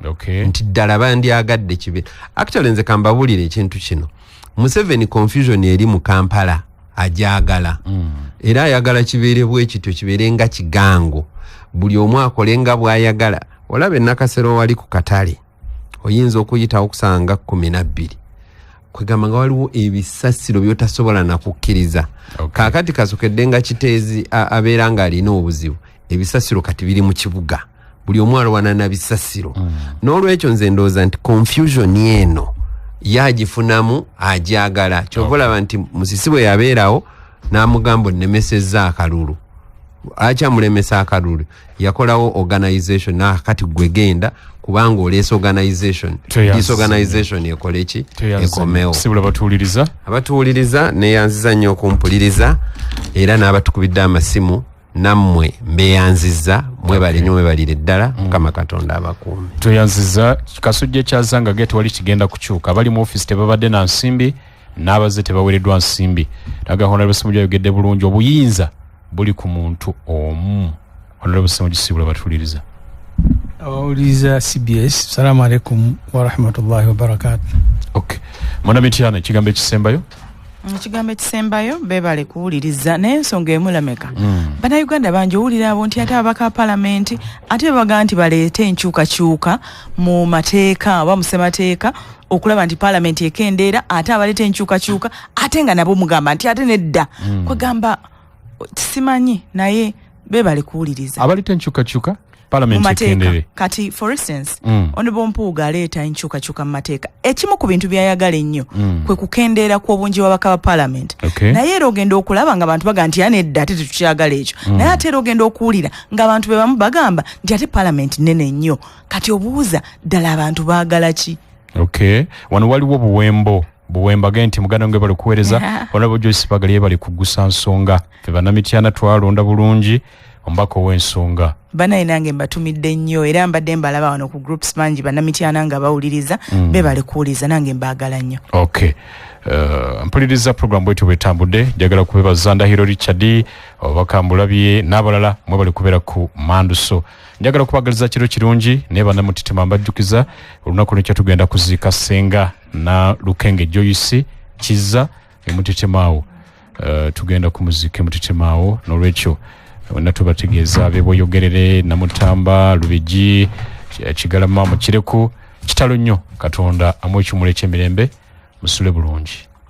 nti ddala bandyagadde kibe. Actually, nze kambabulire ekintu kino, Museveni confusion eri mu Kampala ajagala, era ayagala kibeere bwe kityo, kibeere nga kigango, buli omu akole nga bw'ayagala. Olaba enakasero wali ku katale, oyinza okuyitawo okusanga 12, kwegamba nga waliwo ebisasiro byotasobola nakukkiriza. Kaakati kasokedde nga Kiteezi abeera nga alina obuzibu, ebisasiro kati biri mu kibuga, buli omu alwana na bisasiro. N'olwekyo nze ndowooza nti confusion eno yagifunamu, ajagala. Kyova olaba nti Musisi bwe yabeerawo n'amugamba, "Onnemesezza akalulu." Akyamulemesa akalulu, yakolawo organization, nakati gwe genda, kubanga oleesa organization. Tweyanziza. Disorganization ekole ki? Ekomewo. Sibula batuwuliriza. Abatuwuliriza, neyanziza nnyo okumpuliriza, era n'abatukubidde amasimu nammwe mbeyanziza, mwebale nnyo, mwebalire ddala. Mukama Katonda abakuume. Tweyanziza. Kasujja ekyazanga ge tewali kigenda kukyuka. Abali mu ofiisi tebabadde na nsimbi, n'abazze tebaweereddwa nsimbi. Naga Honorable Ssemujju ayogedde bulungi, obuyinza buli ku muntu omu. Honorable Ssemujju, sibula batuwuliriza. Abawuliriza CBS, salamu alaikum warahmatullahi wabarakatu. Okay, mwana Mityana, ekigambo ekisembayo. Ekigambo ekisembayo, beebale kuwuliriza, naye ensonga emulameka, bannayuganda bangi owulira abo nti ate ababaka ba palamenti ate babaga nti baleete enkyukakyuka mu mateeka oba mu ssemateeka. Okulaba nti paalamenti ekendeera, ate abaleeta enkyukakyuka, ate nga nabo mugamba nti ate nedda. Kwegamba simanyi, naye bebale kuwuliriza. Abaleeta enkyukakyuka, mu palamenti mateeka. Ekendere. Kati for instance, Honorable Mpuuga aleeta enkyukakyuka mu mateeka. Ekimu ku bintu byayagala ennyo kwe kukendeera kw'obungi bw'ababaka ba paalamenti. Naye era ogenda okulaba nga abantu bagamba nti anedda, ate tetukyagala ekyo. Naye ate era ogenda okuwulira ng'abantu be bamu bagamba nti ate paalamenti nene nnyo. Kati obuuza, ddala abantu baagala ki? Okay, wano waliwo Buwembo. Buwembo agende nti muganda wange, bali kuweereza. Honorable Joyce Bagali bali kugusa nsonga. Ffe bannamityana twalonda bulungi omubaka ow'ensonga. Banaye nange mbatumidde nnyo, era mbadde mbalaba wano ku groups bangi bannamityana nga bawuliriza. Bebale kuwuliriza, nange mbaagala nnyo. Okay, mpuliriza program bwetyo bwetambudde. Njagala kubebaza Ndahiro Richard, obubaka mbulabye, n'abalala mwebali kubeera ku manduso. Njagala kubagaliza kiro kirungi, naye bannamutitima mbajjukiza olunaku lwekyo tugenda kuziika Senga na Lukenge Joyce Kiza emutitimaawo. Tugenda kumuziika emutitimaawo, n'olwekyo wonna tubategeeza beboyogerere, Namutamba, Lubigi, Kigalama, Mukireku. Kitalo nnyo. Katonda amuwa ekiwummulo ekyemirembe. Musule bulungi.